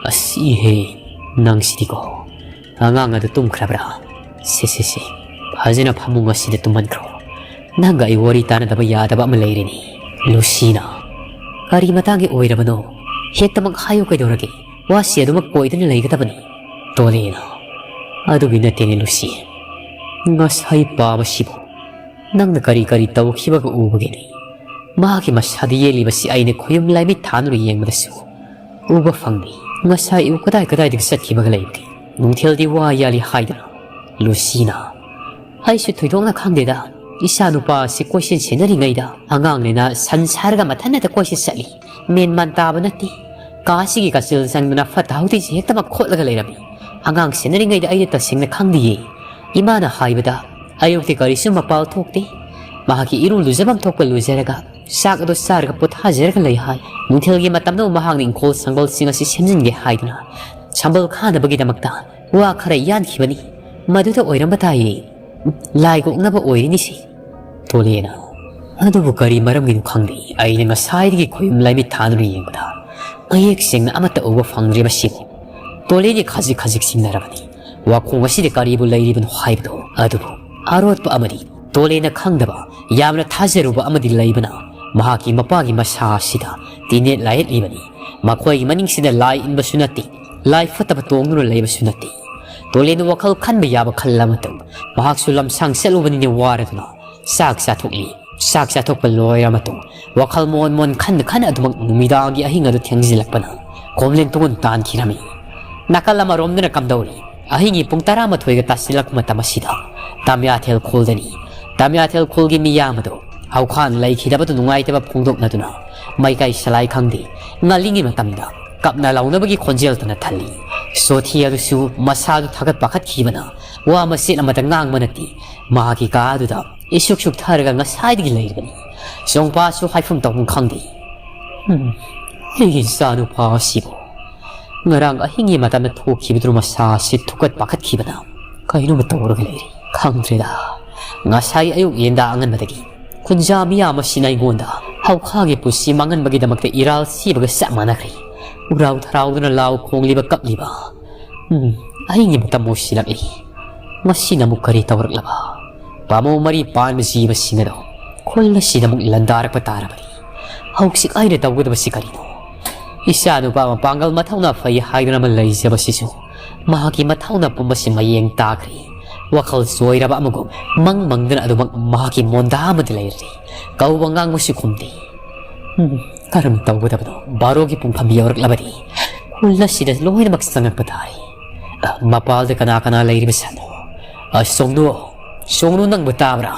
"ꯑꯁ, ꯏꯍꯦ, ꯅꯪꯁꯤꯗꯤꯀꯣ꯫ ꯑꯉꯥꯡ ꯑꯗꯨ ꯇꯨꯝꯈ꯭ꯔꯕ꯭ꯔꯥ? ꯁꯦ, ꯁꯦ, ꯁꯦ, ꯐꯖꯅ ꯐꯃꯨꯡ ꯑꯁꯤꯗ ꯇꯨꯝꯍꯟꯈ꯭ꯔꯣ꯫ ꯅꯪꯒ ꯑꯩ ꯋꯥꯔꯤ ꯇꯥꯅꯗꯕ ꯌꯥꯗꯕ ꯑꯃ ꯂꯩꯔꯦꯅꯦ꯫" "ꯂꯨꯁꯤꯅ, ꯀꯔꯤ ꯃꯇꯥꯡꯒꯤ ꯑꯣꯏꯔꯕꯅꯣ? ꯍꯦꯛꯇꯃꯛ ꯍꯥꯏꯌꯨ ꯀꯩꯗꯧꯔꯒꯦ? ꯋꯥꯁꯤ ꯑꯗꯨꯃꯛ ꯀꯣꯏꯗꯨꯅ ꯂꯩꯒꯗꯕꯅꯤ꯫" "ꯇꯣꯂꯦꯅ, ꯑꯗꯨꯒꯤ ꯅꯠꯇꯦꯅꯦ ꯂꯨꯁꯤ꯫ ꯉꯁꯥꯏ ꯄꯥꯕꯁꯤꯕꯨ ꯅꯪꯅ ꯀꯔꯤ ꯀꯔꯤ ꯇꯧꯈꯤꯕꯒ ꯎꯕꯒꯤꯅꯤ꯫ ꯃꯍꯥꯛꯀꯤ ꯃꯁꯥꯗ ꯌꯦꯜꯂꯤꯕꯁꯤ ꯑꯩꯅ ꯈꯨꯌꯨꯝ ꯂꯥꯏꯃꯤꯠ ꯊꯥꯅꯨꯅ ꯌꯦꯡꯕꯗꯁꯨ ꯎꯕ ꯐꯪꯗꯦ꯫ ꯉꯁꯥꯏ ꯑꯌꯨꯛ ꯀꯗꯥꯏ ꯀꯗꯥꯏꯗꯒꯤ ꯆꯠꯈꯤꯕꯒ ꯂꯩꯕꯒꯦ? ꯅꯨꯡꯊꯤꯜꯗꯤ ꯋꯥ ꯌꯥꯜꯂꯤ ꯍꯥꯏꯗꯅ꯫" ꯂꯨꯁꯤꯅ, "ꯑꯩꯁꯨ ꯊꯣꯏꯗꯣꯛꯅ ꯈꯪꯗꯦꯗ꯫ ꯏꯆꯥ ꯅꯨꯄꯥ ꯑꯁꯤ ꯀꯣꯏꯁꯦꯟ ꯁꯦꯟꯅꯔꯤꯉꯩꯗ ꯑꯉꯥꯡꯅꯤꯅ ꯁꯟ ꯁꯥꯔꯒ ꯃꯊꯟꯇ ꯀꯣꯏꯆꯠ ꯆꯠꯂꯤ꯫ ꯃꯦꯟ ꯃꯥꯟ ꯇꯥꯕ ꯅꯠꯇꯦ꯫ ꯀꯥꯁꯤꯒꯤ ꯀꯥꯆꯤꯜ ꯆꯪꯗꯨꯅ ꯐꯠꯇ ꯍꯥꯎꯗꯤꯁꯦ ꯍꯦꯛꯇꯃꯛ ꯈꯣꯠꯂꯒ ꯂꯩꯔꯝꯃꯤ꯫ ꯑꯉꯥꯡ ꯁꯦꯟꯅꯔꯤꯉꯩꯗ ꯑꯩꯗꯤ ꯇꯁꯦꯡꯅ ꯈꯪꯗꯤꯌꯦ꯫ ꯏꯃꯥꯅ ꯍꯥꯏꯕꯗ ꯑꯌꯨꯛꯇꯤ ꯀꯔꯤꯁꯨ ꯃꯄꯥꯜ ꯊꯣꯛꯇꯦ꯫ ꯃꯍꯥꯛꯀꯤ ꯏꯔꯨ ꯂꯨꯖꯐꯝ ꯊꯣꯛꯄ ꯂꯨꯖꯔꯒ, ꯆꯥꯛ ꯑꯗꯨ ꯆꯥꯔꯒ ꯄꯣꯊꯥꯖꯔꯒ ꯂꯩ ꯍꯥꯏ꯫ ꯅꯨꯡꯊꯤꯜꯒꯤ ꯃꯇꯝꯗ ꯃꯍꯥꯛꯅ ꯏꯪꯈꯣꯜ ꯁꯪꯒꯣꯜꯁꯤꯡ ꯑꯁꯤ ꯁꯦꯝꯖꯤꯟꯒꯦ ꯍꯥꯏꯗꯨꯅ ꯁꯝꯕꯜ ꯈꯥꯅꯕꯒꯤꯗꯃꯛꯇ ꯋꯥ ꯈꯔ ꯌꯥꯟꯈꯤꯕꯅꯤ꯫ ꯃꯗꯨꯗ ꯑꯣꯏꯔꯝꯕ ꯇꯥꯏꯌꯦ꯫ ꯂꯥꯏ ꯀꯣꯛꯅꯕ ꯑꯣꯏꯔꯤꯅꯤꯁꯤ꯫ ꯇꯣꯂꯦꯅ, "ꯑꯗꯨꯕꯨ ꯀꯔꯤ ꯃꯔꯝꯒꯤꯅꯣ ꯈꯪꯗꯦ, ꯑꯩꯅ ꯉꯁꯥꯏꯗꯒꯤ ꯈꯣꯌꯨꯝ ꯂꯥꯏꯃꯤꯠ ꯊꯥꯗꯨꯅ ꯌꯦꯡꯕꯗ ꯃꯌꯦꯛ ꯁꯦꯡꯅ ꯑꯃꯠꯇ ꯎꯕ ꯐꯪꯗ꯭ꯔꯦ ꯃꯁꯤꯕꯨ"꯫ ꯇꯣꯂꯦꯗꯤ ꯈꯖꯤꯛ ꯈꯖꯤꯛ ꯆꯤꯡꯅꯔꯕꯅꯤ꯫ ꯋꯥꯈꯣꯡ ꯑꯁꯤꯗ ꯀꯔꯤꯕꯨ ꯂꯩꯔꯤꯕꯅꯣ ꯍꯥꯏꯕꯗꯣ꯫ ꯑꯗꯨꯕꯨ ꯑꯔꯣꯠꯄ ꯑꯃꯗꯤ ꯇꯣꯂꯦꯅ ꯈꯪꯗꯕ ꯌꯥꯝꯅ ꯊꯥꯖꯔꯨꯕ ꯑꯃꯗꯤ ꯂꯩꯕꯅ ꯃꯍꯥꯛꯀꯤ ꯃꯄꯥꯒꯤ ꯃꯁꯥ ꯑꯁꯤꯗ ꯇꯤꯅꯦꯠ ꯂꯥꯏꯌꯦꯠꯂꯤꯕꯅꯤ꯫ ꯃꯈꯣꯏꯒꯤ ꯃꯅꯤꯡꯁꯤꯗ ꯂꯥꯏ ꯏꯟꯕꯁꯨ ꯅꯠꯇꯦ, ꯂꯥꯏ ꯐꯠꯇꯕ ꯇꯣꯡꯗꯨꯅ ꯂꯩꯕꯁꯨ ꯅꯠꯇꯦ꯫ ꯇꯣꯂꯦꯟ ꯋꯥꯈꯜ ꯈꯟꯕ ꯌꯥꯕ ꯈꯜꯂ ꯃꯇꯨꯡ, ꯃꯍꯥꯛꯁꯨ ꯂꯝꯁꯥꯡ ꯆꯠꯂꯨꯕꯅꯤꯅ ꯋꯥꯔꯗꯨꯅ ꯆꯥꯛ ꯆꯥꯊꯣꯛꯂꯤ꯫ ꯆꯥꯛ ꯆꯥꯊꯣꯛꯄ ꯂꯣꯏꯔ ꯃꯇꯨꯡ, ꯋꯥꯈꯜ ꯃꯣꯟ ꯃꯣꯟ ꯈꯟ ꯈꯟ ꯑꯗꯨꯃꯛ ꯅꯨꯃꯤꯗꯥꯡꯒꯤ ꯑꯍꯤꯡ ꯑꯗꯨ ꯊꯦꯡꯖꯤꯜꯂꯛꯄꯅ ꯈꯣꯝꯂꯦꯟ ꯇꯨꯡ ꯇꯥꯟꯈꯤꯔꯝꯃꯤ꯫ ꯅꯥꯀꯜ ꯑꯃꯔꯣꯝꯗꯅ ꯀꯝꯗꯧꯔꯤ? ꯑꯍꯤꯡꯒꯤ ꯄꯨꯡ ꯇꯔꯥꯃꯥꯊꯣꯏꯒ ꯇꯥꯁꯤꯜꯂꯛꯄ ꯃꯇꯝ ꯑꯁꯤꯗ ꯇꯥꯃꯤꯌꯥꯊꯦꯜ ꯈꯨꯜꯗꯅꯤ꯫ ꯇꯥꯃꯤꯌꯥꯊꯦꯜ ꯈꯨꯜꯒꯤ ꯃꯤꯌꯥꯝ ꯑꯗꯨ ꯍꯧꯈꯥꯟ ꯂꯩꯈꯤꯗꯕꯗꯨ ꯅꯨꯡꯉꯥꯏꯇꯕ ꯐꯣꯡꯗꯣꯛꯅꯗꯨꯅ ꯃꯩꯀꯥꯏ ꯁꯂꯥꯏ ꯈꯪꯗꯦ, ꯉꯥꯂꯤꯉꯤ ꯃꯇꯝꯗ ꯀꯞꯅ ꯂꯥꯎꯅꯕꯒꯤ ꯈꯣꯟꯖꯦꯜꯇꯅ ꯊꯜꯂꯤ꯫ ꯁꯣꯊꯤ ꯑꯗꯨꯁꯨ ꯃꯁꯥꯗꯨ ꯊꯥꯒꯠ ꯄꯥꯈꯠꯈꯤꯕꯅ ꯋꯥ ꯃꯆꯦꯠ ꯑꯃꯠꯇ ꯉꯥꯡꯕ ꯅꯠꯇꯦ꯫ ꯃꯍꯥꯛꯀꯤ ꯀꯥ ꯑꯗꯨꯗ ꯏꯁꯨꯛ ꯁꯨꯛꯊꯔꯒ ꯉꯁꯥꯏꯗꯒꯤ ꯂꯩꯔꯤꯕꯅꯤ꯫ ꯆꯣꯡꯄꯥꯁꯨ ꯍꯥꯏꯐꯝ ꯇꯧꯐꯝ ꯈꯪꯗꯦ꯫ "ꯎꯝ, ꯑꯩꯒꯤ ꯏꯆꯥꯅꯨꯄꯥ ꯑꯁꯤꯕꯨ ꯉꯔꯥꯡ ꯑꯍꯤꯡꯒꯤ ꯃꯇꯝꯗ ꯊꯣꯛꯈꯤꯕꯗꯨ ꯃꯁꯥ ꯑꯁꯤ ꯊꯨꯀꯠ ꯄꯥꯈꯠꯈꯤꯕꯅ ꯀꯩꯅꯣꯝꯃ ꯇꯧꯔꯒ ꯂꯩꯔꯤ꯫ ꯈꯪꯗ꯭ꯔꯦꯗ꯫ ꯉꯁꯥꯏ ꯑꯌꯨꯛ ꯌꯦꯟꯗꯥ ꯑꯉꯟꯕꯗꯒꯤ ꯈꯨꯟꯖꯥ ꯃꯤꯌꯥꯝ ꯑꯁꯤꯅ ꯑꯩꯉꯣꯟꯗ ꯍꯧꯈꯥꯒꯤ ꯄꯨꯟꯁꯤ ꯃꯥꯡꯍꯟꯕꯒꯤꯗꯃꯛꯇ ꯏꯔꯥꯜ ꯁꯤꯕꯒ ꯆꯞ ꯃꯥꯟꯅꯈ꯭ꯔꯦ꯫ ꯎꯔꯥꯎ ꯊꯔꯥꯎꯗꯨꯅ ꯂꯥꯎ ꯈꯣꯡꯂꯤꯕ, ꯀꯞꯂꯤꯕ꯫ ꯎꯝ, ꯑꯍꯤꯡꯒꯤ ꯃꯇꯝ ꯑꯣꯏꯁꯤꯜꯂꯛꯂꯤ꯫ ꯃꯁꯤꯅ ꯑꯃꯨꯛ ꯀꯔꯤ ꯇꯧꯔꯛꯂꯕ? ꯄꯥꯃꯧ ꯃꯔꯤ ꯄꯥꯟꯕ ꯖꯤꯕꯁꯤꯡ ꯑꯗꯣ ꯈꯨꯜ ꯑꯁꯤꯗ ꯑꯃꯨꯛ ꯂꯟꯗꯥꯔꯛꯄ ꯇꯥꯔꯕꯗꯤ ꯍꯧꯖꯤꯛ ꯑꯩꯅ ꯇꯧꯒꯗꯕꯁꯤ ꯀꯔꯤꯅꯣ? ꯏꯆꯥ ꯅꯨꯄꯥ ꯃꯄꯥꯡꯒꯜ ꯃꯊꯧꯅꯥ ꯐꯩ ꯍꯥꯏꯗꯨꯅ ꯑꯃ ꯂꯩꯖꯕꯁꯤꯁꯨ ꯃꯍꯥꯛꯀꯤ ꯃꯊꯧꯅꯥ ꯄꯨꯝꯕꯁꯤ ꯃꯌꯦꯡ ꯇꯥꯈ꯭ꯔꯦ꯫ ꯋꯥꯈꯜ ꯆꯣꯏꯔꯕ ꯑꯃꯒꯨꯝ ꯃꯪ ꯃꯪꯗꯨꯅ ꯑꯗꯨꯃꯛ ꯃꯍꯥꯛꯀꯤ ꯃꯣꯟꯗꯥ ꯑꯃꯗ ꯂꯩꯔꯦ꯫ ꯀꯧꯕ ꯉꯥꯡꯕꯁꯨ ꯈꯨꯝꯗꯦ꯫ ꯎꯝ, ꯀꯔꯝ ꯇꯧꯒꯗꯕꯅꯣ? ꯕꯥꯔꯣꯒꯤ ꯄꯨꯡꯐꯝ ꯌꯧꯔꯛꯂꯕꯗꯤ ꯈꯨꯜ ꯑꯁꯤꯗ ꯂꯣꯏꯅꯃꯛ ꯆꯪꯉꯛꯄ ꯇꯥꯔꯦ꯫ ꯑ, ꯃꯄꯥꯜꯗ ꯀꯅꯥ ꯀꯅꯥ ꯂꯩꯔꯤꯕ ꯁꯥꯅꯣ? ꯑ, ꯁꯣꯡꯅꯨ, ꯁꯣꯡꯅꯨ, ꯅꯪꯕꯨ ꯇꯥꯕ꯭ꯔꯥ?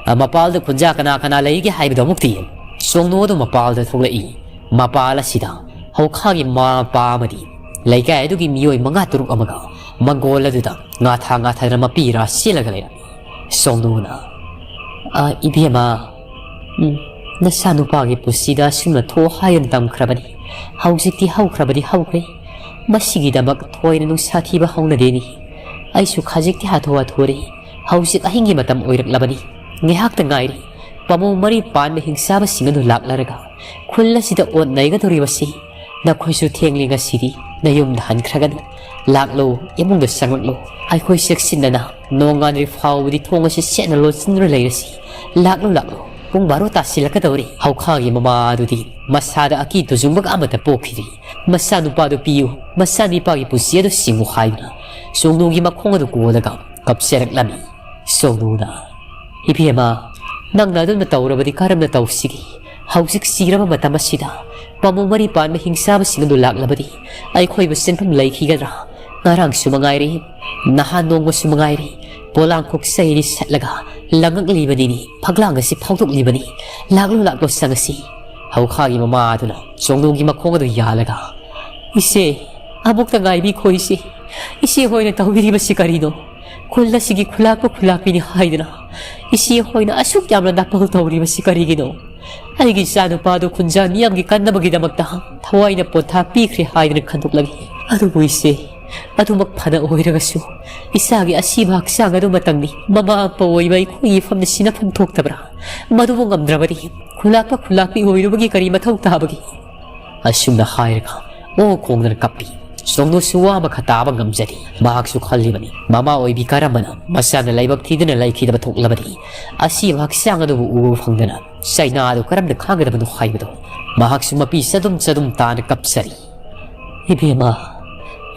ꯑ, ꯃꯄꯥꯜꯗ ꯈꯨꯟꯖꯥ ꯀꯅꯥ ꯀꯅꯥ ꯂꯩꯒꯦ ꯍꯥꯏꯕꯗꯨ ꯑꯃꯨꯛꯇ ꯌꯦꯡ꯫ ꯁꯣꯡꯅꯨ ꯑꯗꯨ ꯃꯄꯥꯜꯗ ꯊꯣꯛꯂꯛꯏ꯫ ꯃꯄꯥꯜ ꯑꯁꯤꯗ ꯍꯧꯈꯥꯒꯤ ꯃꯃꯥ ꯃꯄꯥ ꯑꯃꯗꯤ ꯂꯩꯀꯥꯏ ꯑꯗꯨꯒꯤ ꯃꯤꯑꯣꯏ ꯃꯉꯥ ꯇꯔꯨꯛ ꯑꯃꯒ ꯃꯪꯒꯣꯜ ꯑꯗꯨꯗ ꯉꯥꯊꯥ ꯉꯥꯊꯥꯗꯅ ꯃꯄꯤ ꯏꯔꯥ ꯆꯦꯜꯂꯒ ꯂꯩꯔꯝꯃꯤ꯫ ꯁꯣꯡꯅꯨꯅ, ꯑ, ꯏꯕꯦꯝꯃ, ꯎꯝ, ꯅꯆꯥꯅꯨꯄꯥꯒꯤ ꯄꯨꯟꯁꯤꯗ ꯑꯁꯨꯝꯅ ꯊꯣꯛꯑꯣ ꯍꯥꯏꯗꯨꯅ ꯇꯝꯈ꯭ꯔꯕꯅꯤ꯫ ꯍꯧꯖꯤꯛꯇꯤ ꯍꯧꯈ꯭ꯔꯕꯗꯤ ꯍꯧꯈ꯭ꯔꯦ꯫ ꯃꯁꯤꯒꯤꯗꯃꯛ ꯊꯣꯏꯅ ꯅꯨꯡꯁꯥ ꯊꯤꯕ ꯍꯧꯅꯗꯦꯅꯦ꯫ ꯑꯩꯁꯨ ꯈꯖꯤꯛꯇꯤ ꯍꯥꯊꯨ ꯍꯥꯊꯨꯔꯦ꯫ ꯍꯧꯖꯤꯛ ꯑꯍꯤꯡꯒꯤ ꯃꯇꯝ ꯑꯣꯏꯔꯛꯂꯕꯅꯤ꯫ ꯉꯥꯏꯍꯥꯛꯇ ꯉꯥꯏꯔꯦ꯫ ꯄꯥꯃꯨꯡ ꯃꯔꯤ ꯄꯥꯟꯕ ꯍꯤꯡꯆꯥꯕꯁꯤꯡ ꯑꯗꯨ ꯂꯥꯛꯂꯔꯒ ꯈꯨꯜ ꯑꯁꯤꯗ ꯑꯣꯠ ꯅꯩꯒꯗꯧꯔꯤꯕꯁꯤ꯫ ꯅꯈꯣꯏꯁꯨ ꯊꯦꯡꯂꯤ ꯉꯁꯤꯗꯤ꯫ ꯅꯌꯨꯝꯗ ꯍꯟꯈ꯭ꯔꯒꯅꯨ꯫ ꯂꯥꯛꯂꯣ, ꯏꯃꯨꯡꯗ ꯆꯪꯂꯛꯂꯣ꯫ ꯑꯩꯈꯣꯏ ꯆꯦꯛꯁꯤꯟꯅꯅ ꯅꯣꯡꯉꯥꯟꯗ꯭ꯔꯤ ꯐꯥꯎꯕꯗꯤ ꯊꯣꯡ ꯑꯁꯤ ꯆꯦꯠꯅ ꯂꯣꯟꯁꯤꯟꯗꯨꯅ ꯂꯩꯔꯁꯤ꯫ ꯂꯥꯛꯂꯣ, ꯂꯥꯛꯂꯣ꯫ ꯄꯨꯡ ꯕꯥꯔꯣ ꯇꯥꯁꯤꯜꯂꯛꯀꯗꯧꯔꯦ꯫ ꯍꯧꯈꯥꯒꯤ ꯃꯃꯥ ꯑꯗꯨꯗꯤ ꯃꯁꯥꯗ ꯑꯀꯤ ꯇꯨꯖꯨꯡꯕꯒ ꯑꯃꯠꯇ ꯄꯣꯛꯈꯤꯗ꯭ꯔꯤ꯫ ꯃꯆꯥꯅꯨꯄꯥꯗꯨ ꯄꯤꯌꯨ, ꯃꯆꯥꯅꯤꯄꯥꯒꯤ ꯄꯨꯟꯁꯤ ꯑꯗꯨ ꯁꯤꯡꯉꯨ ꯍꯥꯏꯗꯨꯅ ꯆꯣꯡꯅꯨꯒꯤ ꯃꯈꯣꯡ ꯑꯗꯨ ꯀꯣꯜꯂꯒ ꯀꯞꯆꯔꯛꯂꯝꯃꯤ꯫ ꯁꯣꯅꯨꯅ, "ꯏꯕꯦꯝꯃ, ꯅꯪꯅ ꯑꯗꯨꯝꯅ ꯇꯧꯔꯕꯗꯤ ꯀꯔꯝꯅ ꯇꯧꯁꯤꯒꯦ? ꯍꯧꯖꯤꯛ ꯁꯤꯔꯕ ꯃꯇꯝ ꯑꯁꯤꯗ ꯄꯥꯃꯨꯡ ꯃꯔꯤ ꯄꯥꯟꯕ ꯍꯤꯡꯆꯥꯕꯁꯤꯡ ꯑꯗꯨ ꯂꯥꯛꯂꯕꯗꯤ ꯑꯩꯈꯣꯏꯕꯨ ꯆꯦꯟꯐꯝ ꯂꯩꯈꯤꯒꯗ꯭ꯔꯥ? ꯉꯔꯥꯡꯁꯨ ꯃꯉꯥꯏꯔꯦ, ꯅꯍꯥꯟ ꯅꯣꯡꯃꯁꯨ ꯃꯉꯥꯏꯔꯦ, ꯄꯣꯂꯥꯡꯈꯣꯛ ꯆꯩꯔꯤ ꯁꯠꯂꯒ ꯂꯪꯉꯛꯂꯤꯕꯅꯤꯅꯦ, ꯐꯛꯂꯥꯡ ꯑꯁꯤ ꯐꯥꯎꯗꯣꯛꯂꯤꯕꯅꯤ꯫ ꯂꯥꯛꯂꯣ, ꯂꯥꯛꯂꯣ, ꯆꯪꯉꯁꯤ꯫" ꯍꯧꯈꯥꯒꯤ ꯃꯃꯥ ꯑꯗꯨꯅ ꯆꯣꯡꯅꯨꯒꯤ ꯃꯈꯣꯡ ꯑꯗꯨ ꯌꯥꯜꯂꯒ, "ꯏꯆꯦ, ꯑꯃꯨꯛꯇ ꯉꯥꯏꯕꯤꯈꯣ ꯏꯆꯦ꯫ ꯏꯆꯦ ꯍꯣꯏꯅ ꯇꯧꯕꯤꯔꯤꯕꯁꯤ ꯀꯔꯤꯅꯣ? ꯈꯨꯜ ꯑꯁꯤꯒꯤ ꯈꯨꯂꯥꯛꯄ ꯈꯨꯂꯥꯛꯄꯤꯅꯤ ꯍꯥꯏꯗꯨꯅ ꯏꯆꯦ ꯍꯣꯏꯅ ꯑꯁꯨꯛ ꯌꯥꯝꯅ ꯅꯥꯄꯜ ꯇꯧꯔꯤꯕꯁꯤ ꯀꯔꯤꯒꯤꯅꯣ? ꯑꯩꯒꯤ ꯏꯆꯥꯅꯨꯄꯥꯗꯨ ꯈꯨꯟꯖꯥ ꯃꯤꯌꯥꯝꯒꯤ ꯀꯟꯅꯕꯒꯤꯗꯃꯛꯇ ꯊꯋꯥꯏꯅ ꯄꯣꯊꯥ ꯄꯤꯈ꯭ꯔꯦ ꯍꯥꯏꯗꯨꯅ ꯈꯟꯗꯣꯛꯂꯝꯃꯤ꯫ ꯑꯗꯨꯕꯨ ꯏꯆꯦ, ꯑꯗꯨꯃꯛ ꯐꯅ ꯑꯣꯏꯔꯒꯁꯨ ꯏꯆꯥꯒꯤ ꯑꯁꯤꯕ ꯍꯛꯆꯥꯡ ꯑꯗꯨꯃꯛꯇꯪꯗꯤ ꯃꯃꯥ ꯑꯃ ꯑꯣꯏꯕ ꯑꯩꯈꯣꯏꯒꯤ ꯏꯐꯝꯗ ꯁꯤꯅꯐꯝ ꯊꯣꯛꯇꯕ꯭ꯔꯥ? ꯃꯗꯨꯕꯨ ꯉꯝꯗ꯭ꯔꯕꯗꯤ ꯈꯨꯂꯥꯛꯄ ꯈꯨꯂꯥꯛꯄꯤ ꯑꯣꯏꯔꯨꯕꯒꯤ ꯀꯔꯤ ꯃꯊꯧ ꯇꯥꯕꯒꯦ?" ꯑꯁꯨꯝꯅ ꯍꯥꯏꯔꯒ ꯑꯣ ꯈꯣꯡꯗꯅ ꯀꯞꯄꯤ꯫ ꯁꯣꯡꯅꯨꯁꯨ ꯋꯥ ꯑꯃꯈꯛ ꯇꯥꯕ ꯉꯝꯖꯗꯦ꯫ ꯃꯍꯥꯛꯁꯨ ꯈꯜꯂꯤꯕꯅꯤ, ꯃꯃꯥ ꯑꯣꯏꯕꯤ ꯀꯔꯝꯕꯅ ꯃꯆꯥꯅ ꯂꯥꯏꯕꯛ ꯊꯤꯗꯨꯅ ꯂꯩꯈꯤꯗꯕ ꯊꯣꯛꯂꯕꯗꯤ ꯑꯁꯤꯕ ꯍꯛꯆꯥꯡ ꯑꯗꯨꯕꯨ ꯎꯕ ꯐꯪꯗꯅ ꯆꯩꯅꯥ ꯑꯗꯨ ꯀꯔꯝꯅ ꯈꯥꯡꯒꯗꯕꯅꯣ ꯍꯥꯏꯕꯗꯣ꯫ ꯃꯍꯥꯛꯁꯨ ꯃꯄꯤ ꯆꯗꯨꯝ ꯆꯗꯨꯝ ꯇꯥꯅ ꯀꯞꯆꯔꯤ꯫ "ꯏꯕꯦꯝꯃ,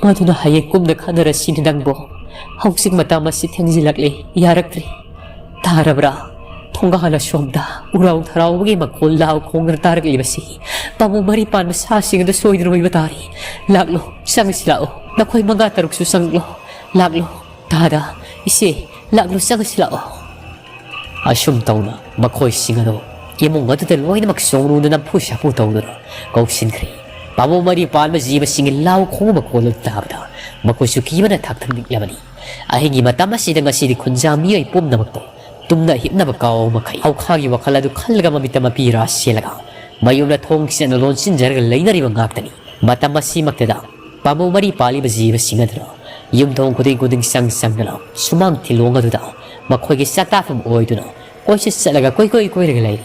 ꯃꯗꯨꯅ ꯍꯌꯦꯡ ꯀꯨꯝꯅ ꯈꯟꯅꯔꯁꯤꯅꯦ ꯅꯪꯕꯣ꯫ ꯍꯧꯖꯤꯛ ꯃꯇꯝ ꯑꯁꯤ ꯊꯦꯡꯖꯤꯜꯂꯛꯂꯦ, ꯌꯥꯔꯛꯇ꯭ꯔꯦ꯫ ꯇꯥꯔꯕ꯭ꯔꯥ? ꯊꯣꯡꯒꯥꯜ ꯑꯁꯣꯝꯗ ꯎꯔꯥꯎ ꯊꯔꯥꯎꯕꯒꯤ ꯃꯈꯣꯜ ꯂꯥꯎ ꯈꯣꯡꯗꯅ ꯇꯥꯔꯛꯂꯤꯕꯁꯤ ꯄꯥꯃꯨꯡ ꯃꯔꯤ ꯄꯥꯟꯕ ꯁꯥꯁꯤꯡ ꯑꯗꯨ ꯁꯣꯏꯗꯅ ꯑꯣꯏꯕ ꯇꯥꯔꯦ꯫ ꯂꯥꯛꯂꯣ, ꯆꯪꯉꯁꯤ ꯂꯥꯛꯑꯣ꯫ ꯅꯈꯣꯏ ꯃꯉꯥ ꯇꯔꯨꯛꯁꯨ ꯆꯪꯂꯛꯂꯣ꯫ ꯂꯥꯛꯂꯣ, ꯗꯥꯗꯥ, ꯏꯆꯦ, ꯂꯥꯛꯂꯣ, ꯆꯪꯉꯁꯤ ꯂꯥꯛꯑꯣ꯫" ꯑꯁꯨꯝ ꯇꯧꯅ ꯃꯈꯣꯏꯁꯤꯡ ꯑꯗꯨ ꯏꯃꯨꯡ ꯑꯗꯨꯗ ꯂꯣꯏꯅꯃꯛ ꯆꯣꯡꯅꯨꯗ ꯅꯝꯐꯨ ꯁꯥꯐꯨ ꯇꯧꯗꯨꯅ ꯀꯧꯁꯤꯟꯈ꯭ꯔꯦ꯫ ꯄꯥꯃꯨꯡ ꯃꯔꯤ ꯄꯥꯟꯕ ꯖꯤꯕꯁꯤꯡꯒꯤ ꯂꯥꯎ ꯈꯣꯡꯕ ꯃꯈꯣꯜ ꯑꯗꯨ ꯇꯥꯕꯗ ꯃꯈꯣꯏꯁꯨ ꯀꯤꯕꯅ ꯊꯛ ꯊꯛ ꯅꯤꯛꯂꯕꯅꯤ꯫ ꯑꯍꯤꯡꯒꯤ ꯃꯇꯝ ꯑꯁꯤꯗ ꯉꯁꯤꯗꯤ ꯈꯨꯟꯖꯥ ꯃꯤꯑꯣꯏ ꯄꯨꯝꯅꯃꯛꯇꯣ ꯇꯨꯝꯅ ꯍꯤꯞꯅꯕ ꯀꯥꯎ ꯃꯈꯩ ꯍꯧꯈꯥꯒꯤ ꯋꯥꯈꯜ ꯑꯗꯨ ꯈꯜꯂꯒ ꯃꯃꯤꯠꯇ ꯃꯄꯤ ꯔꯥ ꯁꯦꯜꯂꯒ ꯃꯌꯨꯝꯗ ꯊꯣꯡ ꯆꯦꯠꯅ ꯂꯣꯟꯁꯤꯟꯖꯔꯒ ꯂꯩꯅꯔꯤꯕ ꯉꯥꯛꯇꯅꯤ꯫ ꯃꯇꯝ ꯑꯁꯤꯃꯛꯇꯗ ꯄꯥꯝꯕꯧ ꯃꯔꯤ ꯄꯥꯜꯂꯤꯕ ꯖꯤꯕꯁꯤꯡ ꯑꯗꯨꯅ ꯌꯨꯝꯊꯣꯡ ꯈꯨꯗꯤꯡ ꯈꯨꯗꯤꯡ ꯆꯪ ꯆꯪꯗꯨꯅ ꯁꯨꯃꯥꯡ ꯊꯤꯂꯣꯡ ꯑꯗꯨꯗ ꯃꯈꯣꯏꯒꯤ ꯆꯥꯛꯇꯥꯐꯝ ꯑꯣꯏꯗꯨꯅ ꯀꯣꯏꯆꯠ ꯆꯠꯂꯒ ꯀꯣꯏꯀꯣꯏ ꯀꯣꯏꯔꯒ ꯂꯩꯔꯤ꯫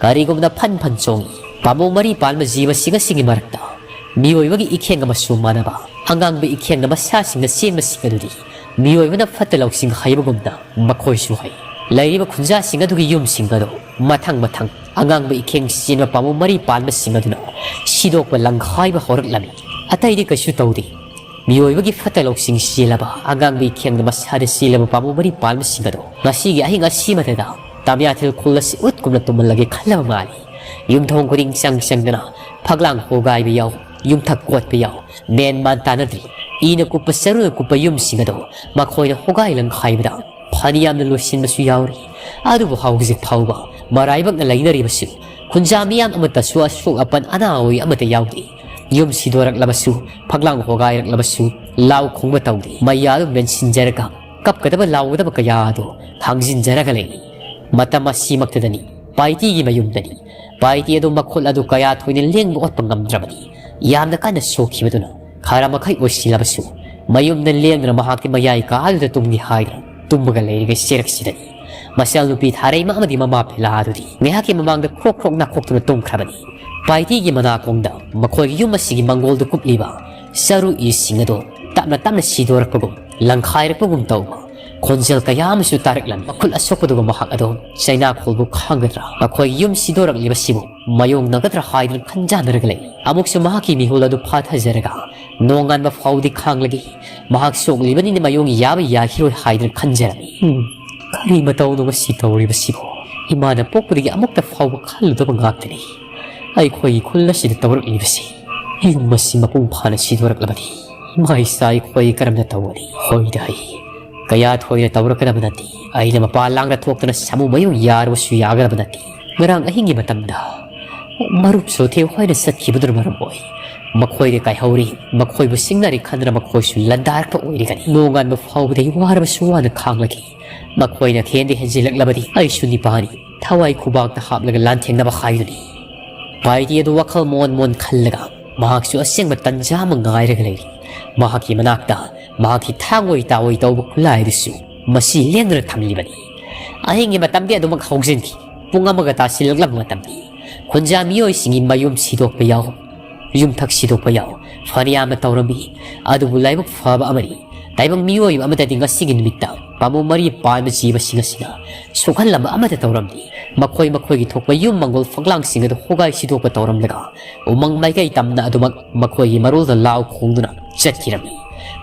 ꯀꯔꯤꯒꯨꯝꯕꯗ ꯐꯟ ꯐꯟ ꯆꯣꯡꯏ꯫ ꯄꯥꯝꯕꯧ ꯃꯔꯤ ꯄꯥꯟꯕ ꯖꯤꯕꯁꯤꯡ ꯑꯁꯤꯒꯤ ꯃꯔꯛꯇ ꯃꯤꯑꯣꯏꯕꯒꯤ ꯏꯈꯦꯡ ꯑꯃꯁꯨ ꯃꯥꯟꯅꯕ ꯑꯉꯥꯡꯕ ꯏꯈꯦꯡꯅ ꯃꯁꯥꯁꯤꯡꯅ ꯆꯦꯟꯕꯁꯤꯡ ꯑꯗꯨꯗꯤ ꯃꯤꯑꯣꯏꯕꯅ ꯐꯠꯇ ꯂꯧꯁꯤꯡ ꯍꯩꯕꯒꯨꯝꯅ ꯃꯈꯣꯏꯁꯨ ꯍꯩ꯫ ꯂꯩꯔꯤꯕ ꯈꯨꯟꯖꯥꯁꯤꯡ ꯑꯗꯨꯒꯤ ꯌꯨꯝꯁꯤꯡ ꯑꯗꯨ ꯃꯊꯪ ꯃꯊꯪ ꯑꯉꯥꯡꯕ ꯏꯈꯦꯡ ꯆꯦꯟꯕ ꯄꯥꯝꯕꯧ ꯃꯔꯤ ꯄꯥꯟꯕꯁꯤꯡ ꯑꯗꯨꯅ ꯁꯤꯗꯣꯛꯄ ꯂꯪꯈꯥꯏꯕ ꯍꯧꯔꯛꯂꯝꯃꯤ꯫ ꯑꯇꯩꯗꯤ ꯀꯩꯁꯨ ꯇꯧꯗꯦ꯫ ꯃꯤꯑꯣꯏꯕꯒꯤ ꯐꯠꯇ ꯂꯧꯁꯤꯡ ꯆꯦꯜꯂꯕ ꯑꯉꯥꯡꯕ ꯏꯈꯦꯡꯅ ꯃꯁꯥꯗ ꯆꯦꯜꯂꯕ ꯄꯥꯝꯕꯧ ꯃꯔꯤ ꯄꯥꯟꯕꯁꯤꯡ ꯑꯗꯨ ꯉꯁꯤꯒꯤ ꯑꯍꯤꯡ ꯑꯁꯤꯃꯛꯇꯗ ꯇꯥꯃꯤꯌꯥꯊꯤꯜ ꯈꯨꯜ ꯑꯁꯤ ꯎꯠ ꯀꯨꯝꯅ ꯇꯨꯝꯍꯜꯂꯒꯦ ꯈꯜꯂꯕ ꯃꯥꯜꯂꯤ꯫ ꯌꯨꯝꯊꯣꯡ ꯈꯨꯗꯤꯡ ꯆꯪ ꯆꯪꯗꯨꯅ ꯐꯛꯂꯥꯡ ꯍꯣꯒꯥꯏꯕ ꯌꯥꯎ, ꯌꯨꯝꯊꯛ ꯀꯣꯠꯄ ꯌꯥꯎ, ꯃꯦꯟ ꯃꯥꯟ ꯇꯥꯅꯗ꯭ꯔꯤ꯫ ꯏꯅ ꯀꯨꯞꯄ ꯆꯔꯨꯅ ꯀꯨꯞꯄ ꯌꯨꯝꯁꯤꯡ ꯑꯗꯨ ꯃꯈꯣꯏꯅ ꯍꯣꯒꯥꯏ ꯂꯪꯈꯥꯏꯕꯗ ꯐꯅꯌꯥꯝꯅ ꯂꯣꯏꯁꯤꯟꯕꯁꯨ ꯌꯥꯎꯔꯤ꯫ ꯑꯗꯨꯕꯨ ꯍꯧꯖꯤꯛ ꯐꯥꯎꯕ ꯃꯔꯥꯏꯕꯛꯅ ꯂꯩꯅꯔꯤꯕꯁꯤ ꯈꯨꯟꯖꯥ ꯃꯤꯌꯥꯝ ꯑꯃꯠꯇꯁꯨ ꯑꯁꯣꯛ ꯑꯄꯟ ꯑꯅꯥ ꯑꯣꯏ ꯑꯃꯠꯇ ꯌꯥꯎꯗꯦ꯫ ꯌꯨꯝ ꯁꯤꯗꯣꯔꯛꯂꯕꯁꯨ, ꯐꯛꯂꯥꯡ ꯍꯣꯒꯥꯏꯔꯛꯂꯕꯁꯨ, ꯂꯥꯎ ꯈꯣꯡꯕ ꯇꯧꯗꯦ꯫ ꯃꯩꯌꯥꯗꯨ ꯃꯦꯟꯁꯤꯟꯖꯔꯒ ꯀꯞꯀꯗꯕ ꯂꯥꯎꯒꯗꯕ ꯀꯌꯥ ꯑꯗꯨ ꯊꯥꯡꯖꯤꯟꯖꯔꯒ ꯂꯩꯔꯤ꯫ ꯃꯇꯝ ꯑꯁꯤꯃꯛꯇꯗꯅꯤ ꯄꯥꯏꯇꯤꯒꯤ ꯃꯌꯨꯝꯗꯅꯤ꯫ ꯄꯥꯏꯇꯤ ꯑꯗꯨ ꯃꯈꯨꯠ ꯑꯗꯨ ꯀꯌꯥ ꯊꯣꯏꯅ ꯂꯦꯡꯕ ꯑꯣꯠꯄ ꯉꯝꯗ꯭ꯔꯕꯅꯤ꯫ ꯌꯥꯝꯅ ꯀꯟꯅ ꯁꯣꯛꯈꯤꯕꯗꯨꯅ ꯈꯔ ꯃꯈꯩ ꯑꯣꯏꯁꯤꯜꯂꯕꯁꯨ ꯃꯌꯨꯝꯗ ꯂꯦꯡꯗꯨꯅ ꯃꯍꯥꯛꯇꯤ ꯃꯌꯥꯏ ꯀꯥꯗꯨꯗ ꯇꯨꯝꯒꯦ ꯍꯥꯏꯗꯨꯅ ꯇꯨꯝꯃꯒ ꯂꯩꯔꯤꯉꯩ ꯆꯦꯔꯛꯁꯤꯗꯅꯤ ꯃꯆꯜ ꯅꯨꯄꯤ ꯊꯥꯔꯩꯃ ꯑꯃꯗꯤ ꯃꯃꯥ ꯐꯦꯂꯥ ꯑꯗꯨꯗꯤ ꯉꯥꯏꯍꯥꯛꯀꯤ ꯃꯃꯥꯡꯗ ꯈ꯭ꯔꯣꯛ ꯈ꯭ꯔꯣꯛ ꯅꯥꯈꯣꯛꯇꯨꯅ ꯇꯨꯝꯈ꯭ꯔꯕꯅꯤ꯫ ꯄꯥꯏꯇꯤꯒꯤ ꯃꯅꯥꯀꯣꯡꯗ ꯃꯈꯣꯏꯒꯤ ꯌꯨꯝ ꯑꯁꯤꯒꯤ ꯃꯪꯒꯣꯜꯗ ꯀꯨꯞꯂꯤꯕ ꯆꯔꯨ ꯏꯁꯤꯡ ꯑꯗꯨ ꯇꯞꯅ ꯇꯞꯅ ꯁꯤꯗꯣꯔꯛꯄꯒꯨꯝ, ꯂꯪꯈꯥꯏꯔꯛꯄꯒꯨꯝ ꯇꯧꯕ ꯈꯣꯟꯖꯦꯜ ꯀꯌꯥ ꯑꯃꯁꯨ ꯇꯥꯔꯛꯂꯝꯃꯤ꯫ ꯃꯈꯨꯠ ꯑꯁꯣꯛꯄꯗꯨꯒ ꯃꯍꯥꯛ ꯑꯗꯨ ꯆꯩꯅꯥꯈꯣꯜꯕꯨ ꯈꯥꯡꯒꯗ꯭ꯔꯥ? ꯃꯈꯣꯏꯒꯤ ꯌꯨꯝ ꯁꯤꯗꯣꯔꯛꯂꯤꯕꯁꯤꯕꯨ ꯃꯥꯌꯣꯡꯅꯒꯗ꯭ꯔꯥ ꯍꯥꯏꯗꯨꯅ ꯈꯟꯖꯥꯟꯅꯔꯒ ꯂꯩ꯫ ꯑꯃꯨꯛꯁꯨ ꯃꯍꯥꯛꯀꯤ ꯃꯤꯍꯨꯜ ꯑꯗꯨ ꯐꯥꯊꯖꯔꯒ ꯅꯣꯡꯉꯥꯟꯕ ꯐꯥꯎꯗꯤ ꯈꯥꯡꯂꯒꯦ, ꯃꯍꯥꯛ ꯁꯣꯛꯂꯤꯕꯅꯤꯅ ꯃꯥꯌꯣꯡ ꯌꯥꯕ ꯌꯥꯈꯤꯔꯣꯏ ꯍꯥꯏꯗꯨꯅ ꯈꯟꯖꯔꯝꯃꯤ꯫ ꯎꯝ, ꯀꯔꯤ ꯃꯇꯧꯅꯣ ꯃꯁꯤ ꯇꯧꯔꯤꯕꯁꯤꯕꯨ? ꯏꯃꯥꯅ ꯄꯣꯛꯄꯗꯒꯤ ꯑꯃꯨꯛꯇ ꯐꯥꯎꯕ ꯈꯜꯂꯨꯗꯕ ꯉꯥꯛꯇꯅꯤ꯫ ꯑꯩꯈꯣꯏꯒꯤ ꯈꯨꯜ ꯑꯁꯤꯗ ꯇꯧꯔꯛꯂꯤꯕꯁꯤ꯫ ꯌꯨꯝ ꯑꯁꯤ ꯃꯄꯨꯡ ꯐꯥꯅ ꯁꯤꯗꯣꯔꯛꯂꯕꯗꯤ ꯏꯃꯥ ꯏꯆꯥ ꯑꯩꯈꯣꯏ ꯀꯔꯝꯅ ꯇꯧꯒꯅꯤ? ꯍꯣꯏꯗ, ꯑꯩ ꯀꯌꯥ ꯊꯣꯏꯅ ꯇꯧꯔꯛꯀꯗꯕ ꯅꯠꯇꯦ꯫ ꯑꯩꯅ ꯃꯄꯥꯟ ꯂꯥꯡꯗ ꯊꯣꯛꯇꯨꯅ ꯁꯥꯃꯨ ꯃꯌꯨꯡ ꯌꯥꯔꯕꯁꯨ ꯌꯥꯒꯗꯕ ꯅꯠꯇꯦ꯫ ꯉꯔꯥꯡ ꯑꯍꯤꯡꯒꯤ ꯃꯇꯝꯗ ꯃꯔꯨꯞ ꯁꯣꯊꯦ ꯍꯣꯏꯅ ꯆꯠꯈꯤꯕꯗꯨꯅ ꯃꯔꯝ ꯑꯣꯏ ꯃꯈꯣꯏꯗ ꯀꯥꯏꯍꯧꯔꯤ, ꯃꯈꯣꯏꯕꯨ ꯁꯤꯡꯅꯔꯦ ꯈꯟꯗꯨꯅ ꯃꯈꯣꯏꯁꯨ ꯂꯥꯟꯗꯥꯔꯛꯄ ꯑꯣꯏꯔꯒꯅꯤ꯫ ꯅꯣꯡꯉꯥꯟꯕ ꯐꯥꯎꯕꯗꯒꯤ ꯋꯥꯔꯕꯁꯨ ꯋꯥꯅ ꯈꯥꯡꯂꯒꯦ꯫ ꯃꯈꯣꯏꯅ ꯍꯦꯟꯗꯤ ꯍꯦꯟꯖꯤꯜꯂꯛꯂꯕꯗꯤ ꯑꯩꯁꯨ ꯅꯤꯄꯥꯅꯤ ꯊꯋꯥꯏ ꯈꯨꯕꯥꯛꯇ ꯍꯥꯞꯂꯒ ꯂꯥꯟꯊꯦꯡꯅꯕ ꯍꯥꯏꯗꯨꯅꯤ꯫ ꯄꯥꯏꯗꯤ ꯑꯗꯨ ꯋꯥꯈꯜ ꯃꯣꯟ ꯃꯣꯟ ꯈꯜꯂꯒ ꯃꯍꯥꯛꯁꯨ ꯑꯁꯦꯡꯕ ꯇꯟꯖꯥ ꯑꯃ ꯉꯥꯏꯔꯒ ꯂꯩꯔꯤ꯫ ꯃꯍꯥꯛꯀꯤ ꯃꯅꯥꯛꯇ ꯃꯍꯥꯛꯀꯤ ꯊꯥꯡ ꯑꯣꯏ ꯇꯥꯑꯣꯏ ꯇꯧꯕ ꯈꯨꯠꯂꯥꯏ ꯑꯗꯨꯁꯨ ꯃꯁꯤ ꯂꯦꯡꯗꯅ ꯊꯝꯂꯤꯕꯅꯤ꯫ ꯑꯍꯤꯡꯒꯤ ꯃꯇꯝꯗꯤ ꯑꯗꯨꯃꯛ ꯍꯧꯖꯤꯟꯈꯤ꯫ ꯄꯨꯡ ꯑꯃꯒ ꯇꯥꯁꯤꯜꯂꯛꯂꯕ ꯃꯇꯝꯅꯤ꯫ ꯈꯨꯟꯖꯥ ꯃꯤꯑꯣꯏꯁꯤꯡꯒꯤ ꯃꯌꯨꯝ ꯁꯤꯗꯣꯛꯄ ꯌꯥꯎ, ꯌꯨꯝꯊꯛ ꯁꯤꯗꯣꯛꯄ ꯌꯥꯎ, ꯐꯅꯌꯥꯝꯅ ꯇꯧꯔꯝꯃꯤ꯫ ꯑꯗꯨꯕꯨ ꯂꯥꯏꯕꯛ ꯐꯕ ꯑꯃꯗꯤ ꯇꯥꯏꯕꯪ ꯃꯤꯑꯣꯏ ꯑꯃꯗꯗꯤ ꯉꯁꯤꯒꯤ ꯅꯨꯃꯤꯠꯇ ꯄꯥꯝꯕꯣꯝ ꯃꯔꯤ ꯄꯥꯟꯕ ꯖꯤꯕꯁꯤꯡ ꯑꯁꯤꯅ ꯁꯣꯛꯍꯜꯂꯝꯕ ꯑꯃꯠꯇ ꯇꯧꯔꯝꯗꯦ꯫ ꯃꯈꯣꯏ ꯃꯈꯣꯏꯒꯤ ꯊꯣꯛꯄ ꯌꯨꯝ ꯃꯪꯒꯣꯜ ꯐꯛꯂꯥꯡꯁꯤꯡ ꯑꯗꯨ ꯍꯣꯒꯥꯏ ꯁꯤꯗꯣꯛꯄ ꯇꯧꯔꯝꯂꯒ ꯎꯃꯪ ꯃꯥꯏꯀꯩ ꯇꯝꯅ ꯑꯗꯨꯃꯛ ꯃꯈꯣꯏꯒꯤ ꯃꯔꯣꯜꯗ ꯂꯥꯎ ꯈꯣꯡꯗꯨꯅ ꯆꯠꯈꯤꯔꯝꯃꯤ꯫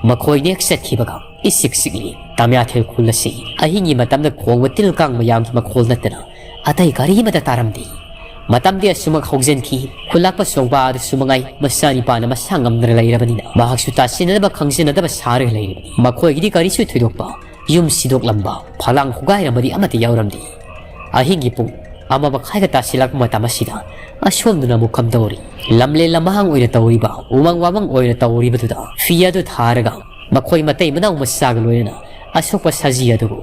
ꯃꯈꯣꯏꯅ ꯍꯦꯛ ꯆꯠꯈꯤꯕꯒ ꯏꯆꯤꯛ ꯆꯤꯛꯂꯤ꯫ ꯇꯥꯃꯤꯌꯥꯊꯦꯜ ꯈꯨꯜ ꯑꯁꯤ ꯑꯍꯤꯡꯒꯤ ꯃꯇꯝꯗ ꯈꯣꯡꯕ ꯇꯤꯜ ꯀꯥꯡ ꯃꯌꯥꯝꯒꯤ ꯃꯈꯣꯜ ꯅꯠꯇꯅ ꯑꯇꯩ ꯀꯔꯤ ꯑꯃꯠꯇ ꯇꯥꯔꯝꯗꯦ꯫ ꯃꯇꯝꯗꯤ ꯑꯁꯨꯃꯛ ꯍꯧꯖꯤꯟꯈꯤ꯫ ꯈꯨꯜꯂꯥꯛꯄ ꯁꯣꯡꯕꯥ ꯑꯗꯨꯁꯨ ꯃꯉꯥꯏ ꯃꯆꯥꯅꯤꯄꯥꯅ ꯃꯁꯥ ꯉꯝꯗꯅ ꯂꯩꯔꯕꯅꯤꯅ ꯃꯍꯥꯛꯁꯨ ꯇꯥꯁꯤꯟꯅꯗꯕ ꯈꯪꯖꯤꯟꯅꯗꯕ ꯁꯥꯔꯒ ꯂꯩꯔꯤꯕꯅꯤ꯫ ꯃꯈꯣꯏꯒꯤꯗꯤ ꯀꯔꯤꯁꯨ ꯊꯣꯏꯗꯣꯛꯄ ꯌꯨꯝ ꯁꯤꯗꯣꯛꯂꯝꯕ, ꯐꯂꯥꯡ ꯍꯨꯒꯥꯏꯔꯝꯕꯗꯤ ꯑꯃꯠꯇ ꯌꯥꯎꯔꯝꯗꯦ꯫ ꯑꯍꯤꯡꯒꯤ ꯄꯨꯡ ꯑꯃ ꯃꯈꯥꯏꯒ ꯇꯥꯁꯤꯜꯂꯛꯄ ꯃꯇꯝ ꯑꯁꯤꯗ ꯑꯁꯣꯝꯗꯅ ꯑꯃꯨꯛ ꯀꯝꯗꯧꯔꯤ? ꯂꯝꯂꯦꯟ ꯂꯝꯍꯥꯡ ꯑꯣꯏꯅ ꯇꯧꯔꯤꯕ, ꯎꯃꯪ ꯋꯥꯃꯪ ꯑꯣꯏꯅ ꯇꯧꯔꯤꯕꯗꯨꯗ ꯐꯤ ꯑꯗꯨ ꯊꯥꯔꯒ ꯃꯈꯣꯏ ꯃꯇꯩ ꯃꯅꯥꯎ ꯃꯆꯥꯒ ꯂꯣꯏꯅꯅ ꯑꯁꯣꯛꯄ ꯁꯖꯤ ꯑꯗꯨꯕꯨ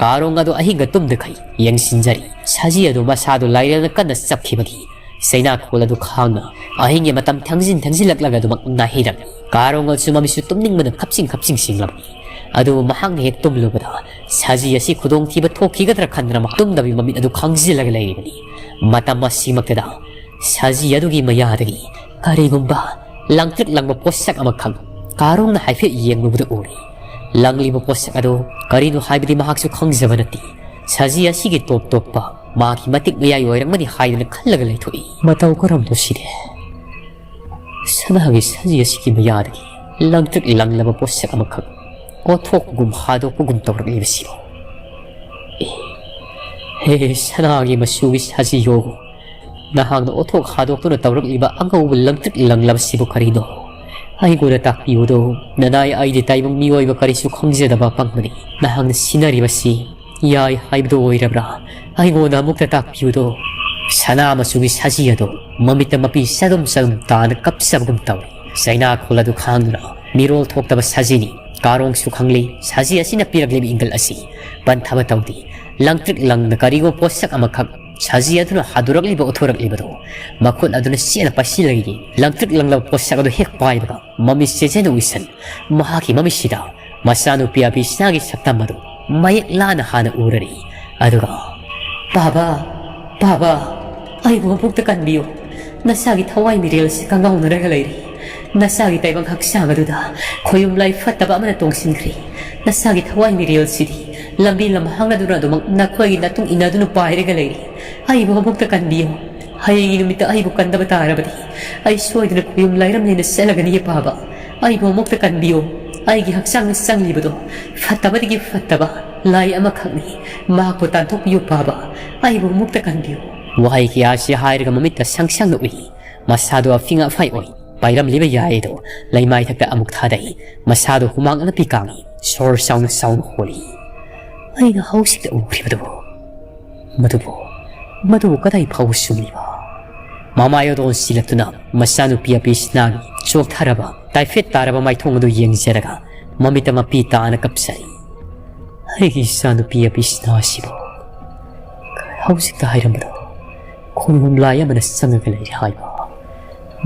ꯀꯥꯔꯣꯡ ꯑꯗꯨ ꯑꯍꯤꯡꯒ ꯇꯨꯝꯗꯈꯩ ꯌꯦꯡꯁꯤꯟꯖꯔꯤ꯫ ꯁꯖꯤ ꯑꯗꯨ ꯃꯁꯥꯗꯨ ꯂꯥꯏꯔꯦꯜꯅ ꯀꯟꯅ ꯆꯞꯈꯤꯕꯒꯤ ꯆꯩꯅꯥꯈꯣꯜ ꯑꯗꯨ ꯈꯥꯡꯅ ꯑꯍꯤꯡꯒꯤ ꯃꯇꯝ ꯊꯦꯡꯖꯤꯟ ꯊꯦꯡꯖꯤꯜꯂꯛꯂꯒ ꯑꯗꯨꯃꯛ ꯅꯥꯍꯩꯔꯝꯃꯤ꯫ ꯀꯥꯔꯣꯡ ꯑꯗꯨꯁꯨ ꯃꯃꯤꯠꯁꯨ ꯇꯨꯝꯅꯤꯡꯕꯅ ꯈꯞꯆꯤꯡ ꯈꯞꯆꯤꯡ ꯁꯤꯡꯂꯝꯃꯤ꯫ ꯑꯗꯨꯕꯨ ꯃꯍꯥꯛꯅ ꯍꯦꯛ ꯇꯨꯝꯂꯨꯕꯗ ꯁꯖꯤ ꯑꯁꯤ ꯈꯨꯗꯣꯡꯊꯤꯕ ꯊꯣꯛꯈꯤꯒꯗ꯭ꯔꯥ ꯈꯟꯗꯅ ꯃꯍꯥꯛ ꯇꯨꯝꯗꯕꯤ ꯃꯃꯤꯠ ꯑꯗꯨ ꯈꯥꯡꯖꯤꯜꯂꯒ ꯂꯩꯔꯤꯕꯅꯤ꯫ ꯃꯇꯝ ꯑꯁꯤꯃꯛꯇꯗ ꯁꯖꯤ ꯑꯗꯨꯒꯤ ꯃꯌꯥꯗꯒꯤ ꯀꯔꯤꯒꯨꯝꯕ ꯂꯪꯇ꯭ꯔꯤꯛ ꯂꯪꯕ ꯄꯣꯠꯁꯛ ꯑꯃꯈꯛ ꯀꯥꯔꯣꯡꯅ ꯍꯥꯏꯐꯦꯠ ꯌꯦꯡꯂꯨꯕꯗ ꯎꯔꯦ꯫ ꯂꯪꯂꯤꯕ ꯄꯣꯠꯁꯛ ꯑꯗꯨ ꯀꯔꯤꯅꯣ ꯍꯥꯏꯕꯗꯤ ꯃꯍꯥꯛꯁꯨ ꯈꯪꯖꯕ ꯅꯠꯇꯦ꯫ ꯁꯖꯤ ꯑꯁꯤꯒꯤ ꯇꯣꯞ ꯇꯣꯞꯄ ꯃꯥꯒꯤ ꯃꯇꯤꯛ ꯃꯌꯥꯏ ꯑꯣꯏꯔꯝꯒꯅꯤ ꯍꯥꯏꯗꯅ ꯈꯜꯂꯒ ꯂꯩꯊꯣꯛꯏ꯫ ꯃꯇꯧ ꯀꯔꯝꯅꯣ ꯁꯤꯗꯤ? ꯁꯅꯥꯒꯤ ꯁꯖꯤ ꯑꯁꯤꯒꯤ ꯃꯌꯥꯗꯒꯤ ꯂꯪꯇ꯭ꯔꯤꯛ ꯂꯪꯂꯕ ꯄꯣꯠꯁꯛ ꯑꯃꯈꯛ ꯑꯣꯊꯣꯛꯄꯒꯨꯝ ꯍꯥꯗꯣꯛꯄꯒꯨꯝ ꯇꯧꯔꯛꯂꯤꯕꯁꯤꯕꯨ? ꯑꯦ, ꯍꯦ, ꯁꯅꯥꯒꯤ ꯃꯆꯨꯒꯤ ꯁꯖꯤꯌꯣ, ꯅꯍꯥꯛꯅ ꯑꯣꯊꯣꯛ ꯍꯥꯗꯣꯛꯇꯨꯅ ꯇꯧꯔꯛꯂꯤꯕ ꯑꯉꯧꯕ ꯂꯪꯇ꯭ꯔꯤꯛ ꯂꯪꯂꯕꯁꯤꯕꯨ ꯀꯔꯤꯅꯣ? ꯑꯩꯉꯣꯟꯗ ꯇꯥꯛꯄꯤꯌꯨꯗꯣ꯫ ꯅꯅꯥꯏ ꯑꯩꯗꯤ ꯇꯥꯏꯕꯪ ꯃꯤꯑꯣꯏꯕ ꯀꯔꯤꯁꯨ ꯈꯪꯖꯗꯕ ꯑꯄꯪꯕꯅꯤ꯫ ꯅꯍꯥꯛꯅ ꯁꯤꯟꯅꯔꯤꯕꯁꯤ ꯌꯥꯏ ꯍꯥꯏꯕꯗꯨ ꯑꯣꯏꯔꯕ꯭ꯔꯥ? ꯑꯩꯉꯣꯟꯗ ꯑꯃꯨꯛꯇ ꯇꯥꯛꯄꯤꯌꯨꯗꯣ꯫ ꯁꯅꯥ ꯃꯆꯨꯒꯤ ꯁꯖꯤ ꯑꯗꯨ ꯃꯃꯤꯠꯇ ꯃꯄꯤ ꯆꯗꯨꯝ ꯆꯗꯨꯝ ꯇꯥꯅ ꯀꯞꯆꯕꯒꯨꯝ ꯇꯧꯏ꯫ ꯆꯩꯅꯥꯈꯣꯜ ꯑꯗꯨ ꯈꯥꯡꯗꯨꯅ ꯃꯤꯔꯣꯜ ꯊꯣꯛꯇꯕ ꯁꯖꯤꯅꯤ꯫ ꯀꯥꯔꯣꯡꯁꯨ ꯈꯪꯂꯤ, ꯁꯖꯤ ꯑꯁꯤꯅ ꯄꯤꯔꯛꯂꯤꯕ ꯏꯪꯒꯜ ꯑꯁꯤ ꯄꯟꯊꯕ ꯇꯧꯗꯦ꯫ ꯂꯪꯇ꯭ꯔꯤꯛ ꯂꯪꯅ ꯀꯔꯤꯒꯨꯝꯕ ꯄꯣꯠꯁꯛ ꯑꯃꯈꯛ ꯁꯖꯤ ꯑꯗꯨꯅ ꯍꯥꯗꯣꯔꯛꯂꯤꯕ ꯎꯠꯊꯣꯔꯛꯂꯤꯕꯗꯨ ꯃꯈꯨꯠ ꯑꯗꯨꯅ ꯆꯦꯠꯅ ꯄꯥꯏꯁꯤꯜꯂꯒ ꯂꯪꯇ꯭ꯔꯤꯛ ꯂꯪꯂꯕ ꯄꯣꯠꯁꯛ ꯑꯗꯨ ꯍꯦꯛ ꯄꯥꯏꯕꯒ ꯃꯃꯤꯠ ꯆꯦꯖꯦꯟ ꯎꯏꯁꯟ ꯃꯍꯥꯛꯀꯤ ꯃꯃꯤꯠꯁꯤꯗ ꯃꯆꯥꯅꯨꯄꯤ ꯑꯕꯤꯁꯅꯥꯒꯤ ꯁꯛꯇꯝ ꯑꯗꯨ ꯃꯌꯦꯛ ꯂꯥꯅ ꯍꯥꯟꯅ ꯎꯔꯔꯤ꯫ ꯑꯗꯨꯒ, "ꯄꯥꯕ, ꯄꯥꯕ, ꯑꯩꯕꯨ ꯃꯕꯨꯛꯇ ꯀꯟꯕꯤꯌꯨ꯫ ꯅꯆꯥꯒꯤ ꯊꯋꯥꯏ ꯃꯤꯔꯦꯜꯁꯤ ꯀꯪꯉꯥꯎꯅꯔꯒ ꯂꯩꯔꯤ꯫ ꯅꯆꯥꯒꯤ ꯇꯥꯏꯕꯪ ꯍꯛꯆꯥꯡ ꯑꯗꯨꯗ ꯈꯣꯌꯨꯝ ꯂꯥꯏ ꯐꯠꯇꯕ ꯑꯃꯅ ꯇꯣꯡꯁꯤꯟꯈ꯭ꯔꯦ꯫ ꯅꯆꯥꯒꯤ ꯊꯋꯥꯏ ꯃꯤꯔꯦꯜꯁꯤꯗꯤ ꯂꯝꯕꯤ ꯂꯝꯍꯥꯡꯅꯗꯨꯅ ꯑꯗꯨꯃꯛ ꯅꯈꯣꯏꯒꯤ ꯅꯇꯨꯡ ꯏꯟꯅꯗꯨꯅ ꯄꯥꯏꯔꯒ ꯂꯩꯔꯤ꯫ ꯑꯩꯕꯨ ꯃꯕꯨꯛꯇ ꯀꯟꯕꯤꯌꯨ꯫ ꯍꯌꯦꯡꯒꯤ ꯅꯨꯃꯤꯠꯇ ꯑꯩꯕꯨ ꯀꯟꯗꯕ ꯇꯥꯔꯕꯗꯤ ꯑꯩ ꯁꯣꯏꯗꯅ ꯈꯣꯌꯨꯝ ꯂꯥꯏꯔꯝꯂꯦꯅ ꯆꯠꯂꯒꯅꯤ ꯄꯥꯕ꯫ ꯑꯩꯕꯨ ꯑꯃꯨꯛꯇ ꯀꯟꯕꯤꯌꯨ꯫ ꯑꯩꯒꯤ ꯍꯛꯆꯥꯡꯗ ꯆꯪꯂꯤꯕꯗꯣ ꯐꯠꯇꯕꯗꯒꯤ ꯐꯠꯇꯕ ꯂꯥꯏ ꯑꯃꯈꯛꯅꯤ꯫ ꯃꯍꯥꯛꯄꯨ ꯇꯥꯟꯊꯣꯛꯄꯤꯌꯨ ꯄꯥꯕ꯫ ꯑꯩꯕꯨ ꯑꯃꯨꯛꯇ ꯀꯟꯕꯤꯌꯨ꯫" ꯋꯥꯍꯩ ꯀꯌꯥꯁꯤ ꯍꯥꯏꯔꯒ ꯃꯃꯤꯠꯇ ꯁꯪ ꯁꯪꯅ ꯎꯏ꯫ ꯃꯁꯥꯗꯣ ꯑꯐꯤꯡ ꯑꯐꯥꯏ ꯑꯣꯏ꯫ ꯄꯥꯏꯔꯝꯂꯤꯕ ꯌꯥꯏ ꯑꯗꯣ ꯂꯩꯃꯥꯏꯊꯛꯇ ꯑꯃꯨꯛ ꯊꯥꯗꯩ꯫ ꯃꯁꯥꯗꯣ ꯍꯨꯃꯥꯡ ꯑꯅꯞꯄꯤ ꯀꯥꯡꯏ꯫ ꯁꯣꯔ ꯆꯥꯎꯅ ꯆꯥꯎꯅ ꯍꯣꯜꯂꯤ꯫ ꯑꯩꯅ ꯍꯧꯖꯤꯛꯇ ꯎꯈ꯭ꯔꯤꯕꯗꯨꯕꯨ, ꯃꯗꯨꯕꯨ, ꯃꯗꯨꯕꯨ ꯀꯗꯥꯏ ꯐꯥꯎꯕ ꯆꯨꯝꯂꯤꯕ? ꯃꯃꯥꯏ ꯑꯗꯣ ꯁꯤꯜꯂꯛꯇꯨꯅ ꯃꯆꯥꯅꯨꯄꯤ ꯑꯕꯤꯁꯅꯥꯒꯤ ꯆꯣꯛꯊꯔꯕ, ꯇꯥꯏꯐꯦꯠ ꯇꯥꯔꯕ ꯃꯥꯏꯊꯣꯡ ꯑꯗꯨ ꯌꯦꯡꯖꯔꯒ ꯃꯃꯤꯠꯇ ꯃꯄꯤ ꯇꯥꯅ ꯀꯞꯆꯔꯤ꯫ ꯑꯩꯒꯤ ꯏꯆꯥꯅꯨꯄꯤ ꯑꯕꯤꯁꯅꯥ ꯑꯁꯤꯕꯨ ꯍꯧꯖꯤꯛꯇ ꯍꯥꯏꯔꯝꯕꯗꯣ ꯈꯣꯡꯒꯨꯝ ꯂꯥꯏ ꯑꯃꯅ ꯆꯪꯉꯒ ꯂꯩꯔꯦ ꯍꯥꯏꯕ꯫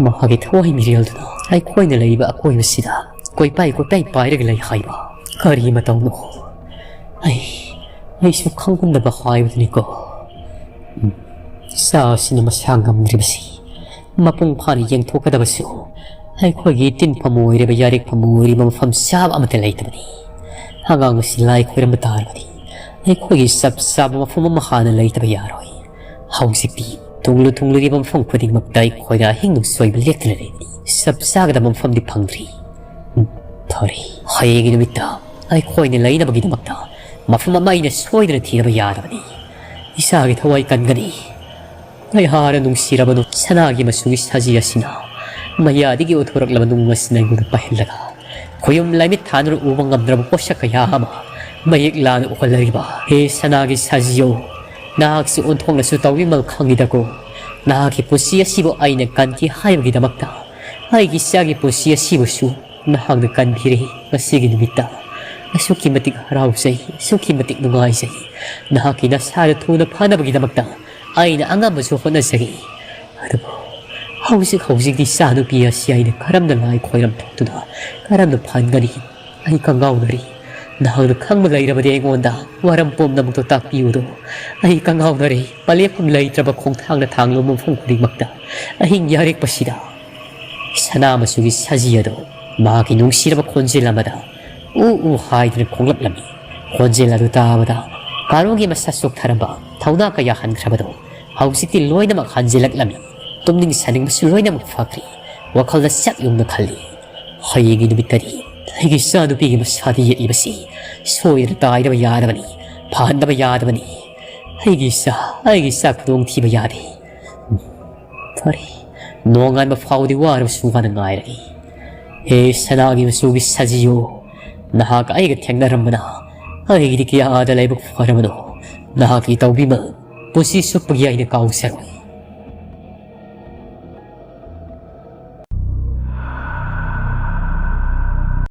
ꯃꯍꯥꯛꯀꯤ ꯊꯋꯥꯏ ꯃꯤꯔꯦꯜꯗꯨꯅ ꯑꯩꯈꯣꯏꯅ ꯂꯩꯔꯤꯕ ꯑꯀꯣꯏꯕꯁꯤꯗ ꯀꯣꯏꯄꯥꯏ ꯀꯣꯏꯄꯥꯏ ꯄꯥꯏꯔꯒ ꯂꯩ ꯍꯥꯏꯕ꯫ ꯀꯔꯤ ꯃꯇꯧꯅꯣ? ꯑꯩ, ꯑꯩꯁꯨ ꯈꯪꯉꯝꯗꯕ ꯍꯥꯏꯕꯗꯨꯅꯤꯀꯣ꯫ ꯎꯝ, ꯏꯆꯥ ꯑꯁꯤꯅ ꯃꯁꯥ ꯉꯝꯗ꯭ꯔꯤꯕꯁꯤ ꯃꯄꯨꯡ ꯐꯥꯅ ꯌꯦꯡꯊꯣꯛꯀꯗꯕꯁꯨ ꯑꯩꯈꯣꯏꯒꯤ ꯇꯤꯟꯐꯝ ꯑꯣꯏꯔꯤꯕ, ꯌꯥꯔꯤꯛꯐꯝ ꯑꯣꯏꯔꯤꯕ ꯃꯐꯝ ꯆꯥꯕ ꯑꯃꯠꯇ ꯂꯩꯇꯕꯅꯤ꯫ ꯑꯉꯥꯡ ꯑꯁꯤ ꯂꯥꯏ ꯈꯣꯏꯔꯝꯕ ꯇꯥꯔꯕꯗꯤ ꯑꯩꯈꯣꯏꯒꯤ ꯆꯞ ꯆꯥꯕ ꯃꯐꯝ ꯑꯃ ꯍꯥꯟꯅ ꯂꯩꯇꯕ ꯌꯥꯔꯣꯏ꯫ ꯍꯧꯖꯤꯛꯇꯤ ꯇꯨꯡꯂꯨ ꯇꯨꯡꯂꯨꯔꯤꯕ ꯃꯐꯝ ꯈꯨꯗꯤꯡꯃꯛꯇ ꯑꯩꯈꯣꯏꯅ ꯑꯍꯤꯡ ꯅꯣꯡꯁꯣꯏꯕ ꯂꯦꯞꯇꯅ ꯂꯩꯔꯤ꯫ ꯆꯞ ꯆꯥꯒꯗꯕ ꯃꯐꯝꯗꯤ ꯐꯪꯗ꯭ꯔꯤ꯫ ꯎꯝ, ꯐꯔꯦ, ꯍꯌꯦꯡꯒꯤ ꯅꯨꯃꯤꯠꯇ ꯑꯩꯈꯣꯏꯅ ꯂꯩꯅꯕꯒꯤꯗꯃꯛꯇ ꯃꯐꯝ ꯑꯃ ꯑꯩꯅ ꯁꯣꯏꯗꯅ ꯊꯤꯗꯕ ꯌꯥꯔꯕꯅꯤ꯫ ꯏꯆꯥꯒꯤ ꯊꯋꯥꯏ ꯀꯟꯒꯅꯤ꯫ ꯀꯌꯥꯔ ꯅꯨꯡꯁꯤꯔꯕꯅꯣ ꯁꯅꯥꯒꯤ ꯃꯆꯨꯒꯤ ꯁꯖꯤ ꯑꯁꯤꯅ ꯃꯌꯥꯗꯒꯤ ꯎꯠꯊꯣꯔꯛꯂꯕ ꯅꯨꯡ ꯑꯁꯤꯅ ꯑꯩꯉꯣꯟꯗ ꯄꯥꯏꯍꯜꯂꯒ ꯈꯣꯌꯨꯝ ꯂꯥꯏꯃꯤꯠ ꯊꯥꯗꯨꯅ ꯎꯕ ꯉꯝꯗ꯭ꯔꯕ ꯄꯣꯠꯁꯛ ꯀꯌꯥ ꯑꯃ ꯃꯌꯦꯛ ꯂꯥꯅ ꯎꯍꯜꯂꯔꯤꯕ꯫ ꯍꯦ ꯁꯅꯥꯒꯤ ꯁꯖꯤꯌꯣ, ꯅꯍꯥꯛꯁꯨ ꯑꯣꯟꯊꯣꯛꯅꯁꯨ ꯇꯧꯕꯤꯃꯜ ꯈꯪꯉꯤꯗꯀꯣ꯫ ꯅꯍꯥꯛꯀꯤ ꯄꯨꯟꯁꯤ ꯑꯁꯤꯕꯨ ꯑꯩꯅ ꯀꯟꯈꯤ ꯍꯥꯏꯕꯒꯤꯗꯃꯛꯇ ꯑꯩꯒꯤ ꯏꯆꯥꯒꯤ ꯄꯨꯟꯁꯤ ꯑꯁꯤꯕꯨꯁꯨ ꯅꯍꯥꯛꯅ ꯀꯟꯕꯤꯔꯦ꯫ ꯉꯁꯤꯒꯤ ꯅꯨꯃꯤꯠꯇ ꯑꯁꯨꯛꯀꯤ ꯃꯇꯤꯛ ꯍꯔꯥꯎꯖꯩ, ꯑꯁꯨꯛꯀꯤ ꯃꯇꯤꯛ ꯅꯨꯡꯉꯥꯏꯖꯩ꯫ ꯅꯍꯥꯛꯀꯤ ꯅꯁꯥꯗ ꯊꯨꯅ ꯐꯅꯕꯒꯤꯗꯃꯛꯇ ꯑꯩꯅ ꯑꯉꯝꯕꯁꯨ ꯍꯣꯠꯅꯖꯒꯦ꯫ ꯑꯗꯨꯕꯨ ꯍꯧꯖꯤꯛ ꯍꯧꯖꯤꯛꯇꯤ ꯏꯆꯥꯅꯨꯄꯤ ꯑꯁꯤ ꯑꯩꯅ ꯀꯔꯝꯅ ꯂꯥꯏ ꯈꯣꯏꯔꯝ ꯊꯣꯛꯇꯨꯅ ꯀꯔꯝꯅ ꯐꯍꯟꯒꯅꯤ? ꯑꯩ ꯀꯪꯉꯥꯎꯅꯔꯤ꯫ ꯅꯍꯥꯛꯅ ꯈꯪꯕ ꯂꯩꯔꯕꯗꯤ ꯑꯩꯉꯣꯟꯗ ꯋꯥꯔꯝ ꯄꯨꯝꯅꯃꯛꯇꯣ ꯇꯥꯛꯄꯤꯌꯨꯗꯣ꯫ ꯑꯩ ꯀꯪꯉꯥꯎꯅꯔꯤ꯫ ꯄꯂꯦꯞꯐꯝ ꯂꯩꯇ꯭ꯔꯕ ꯈꯣꯡꯊꯥꯡꯅ ꯊꯥꯡꯂꯨꯕ ꯃꯐꯝ ꯈꯨꯗꯤꯡꯃꯛꯇ ꯑꯍꯤꯡ ꯌꯥꯔꯦꯛꯄꯁꯤꯗ ꯁꯅꯥ ꯃꯆꯨꯒꯤ ꯁꯖꯤ ꯑꯗꯨ ꯃꯍꯥꯛꯀꯤ ꯅꯨꯡꯁꯤꯔꯕ ꯈꯣꯟꯖꯦꯜ ꯑꯃꯗ ꯎ ꯎ ꯍꯥꯏꯗꯨꯅ ꯈꯣꯡꯂꯛꯂꯝꯃꯤ꯫ ꯈꯣꯟꯖꯦꯜ ꯑꯗꯨ ꯇꯥꯕꯗ ꯀꯥꯔꯣꯡꯒꯤ ꯃꯁꯥ ꯆꯣꯛꯊꯔꯝꯕ ꯊꯧꯅꯥ ꯀꯌꯥ ꯍꯟꯈ꯭ꯔꯕꯗꯣ ꯍꯧꯖꯤꯛꯇꯤ ꯂꯣꯏꯅꯃꯛ ꯍꯟꯖꯤꯜꯂꯛꯂꯝꯃꯤ꯫ ꯇꯨꯝꯅꯤꯡ ꯁꯥꯅꯤꯡꯕꯁꯨ ꯂꯣꯏꯅꯃꯛ ꯐꯈ꯭ꯔꯦ꯫ ꯋꯥꯈꯜꯗ ꯆꯞ ꯌꯨꯡꯅ ꯈꯜꯂꯤ, ꯍꯌꯦꯡꯒꯤ ꯅꯨꯃꯤꯠꯇꯗꯤ ꯑꯩꯒꯤ ꯏꯆꯥꯅꯨꯄꯤꯒꯤ ꯃꯁꯥꯗ ꯌꯦꯛꯂꯤꯕꯁꯤ ꯁꯣꯏꯗꯅ ꯇꯥꯏꯗꯕ ꯌꯥꯗꯕꯅꯤ, ꯐꯍꯟꯗꯕ ꯌꯥꯗꯕꯅꯤ꯫ ꯑꯩꯒꯤ ꯏꯆꯥ, ꯑꯩꯒꯤ ꯏꯆꯥ ꯈꯨꯗꯣꯡ ꯊꯤꯕ ꯌꯥꯗꯦ꯫ ꯐꯔꯦ, ꯅꯣꯡꯉꯥꯟꯕ ꯐꯥꯎꯗꯤ ꯋꯥꯔꯕꯁꯨ ꯋꯥꯅ ꯉꯥꯏꯔꯒꯦ꯫ ꯍꯦ ꯁꯅꯥꯒꯤ ꯃꯆꯨꯒꯤ ꯁꯖꯤꯌꯣ, ꯅꯍꯥꯛ ꯑꯩꯒ ꯊꯦꯡꯅꯔꯝꯕꯅ ꯑꯩꯒꯤꯗꯤ ꯀꯌꯥꯗ ꯂꯥꯏꯕꯛ ꯐꯔꯕꯅꯣ꯫ ꯅꯍꯥꯛꯀꯤ ꯇꯧꯕꯤꯃꯜ ꯄꯨꯟꯁꯤ ꯆꯨꯞꯄꯒꯤ ꯑꯩꯅ ꯀꯥꯎꯖꯔꯣꯏ꯫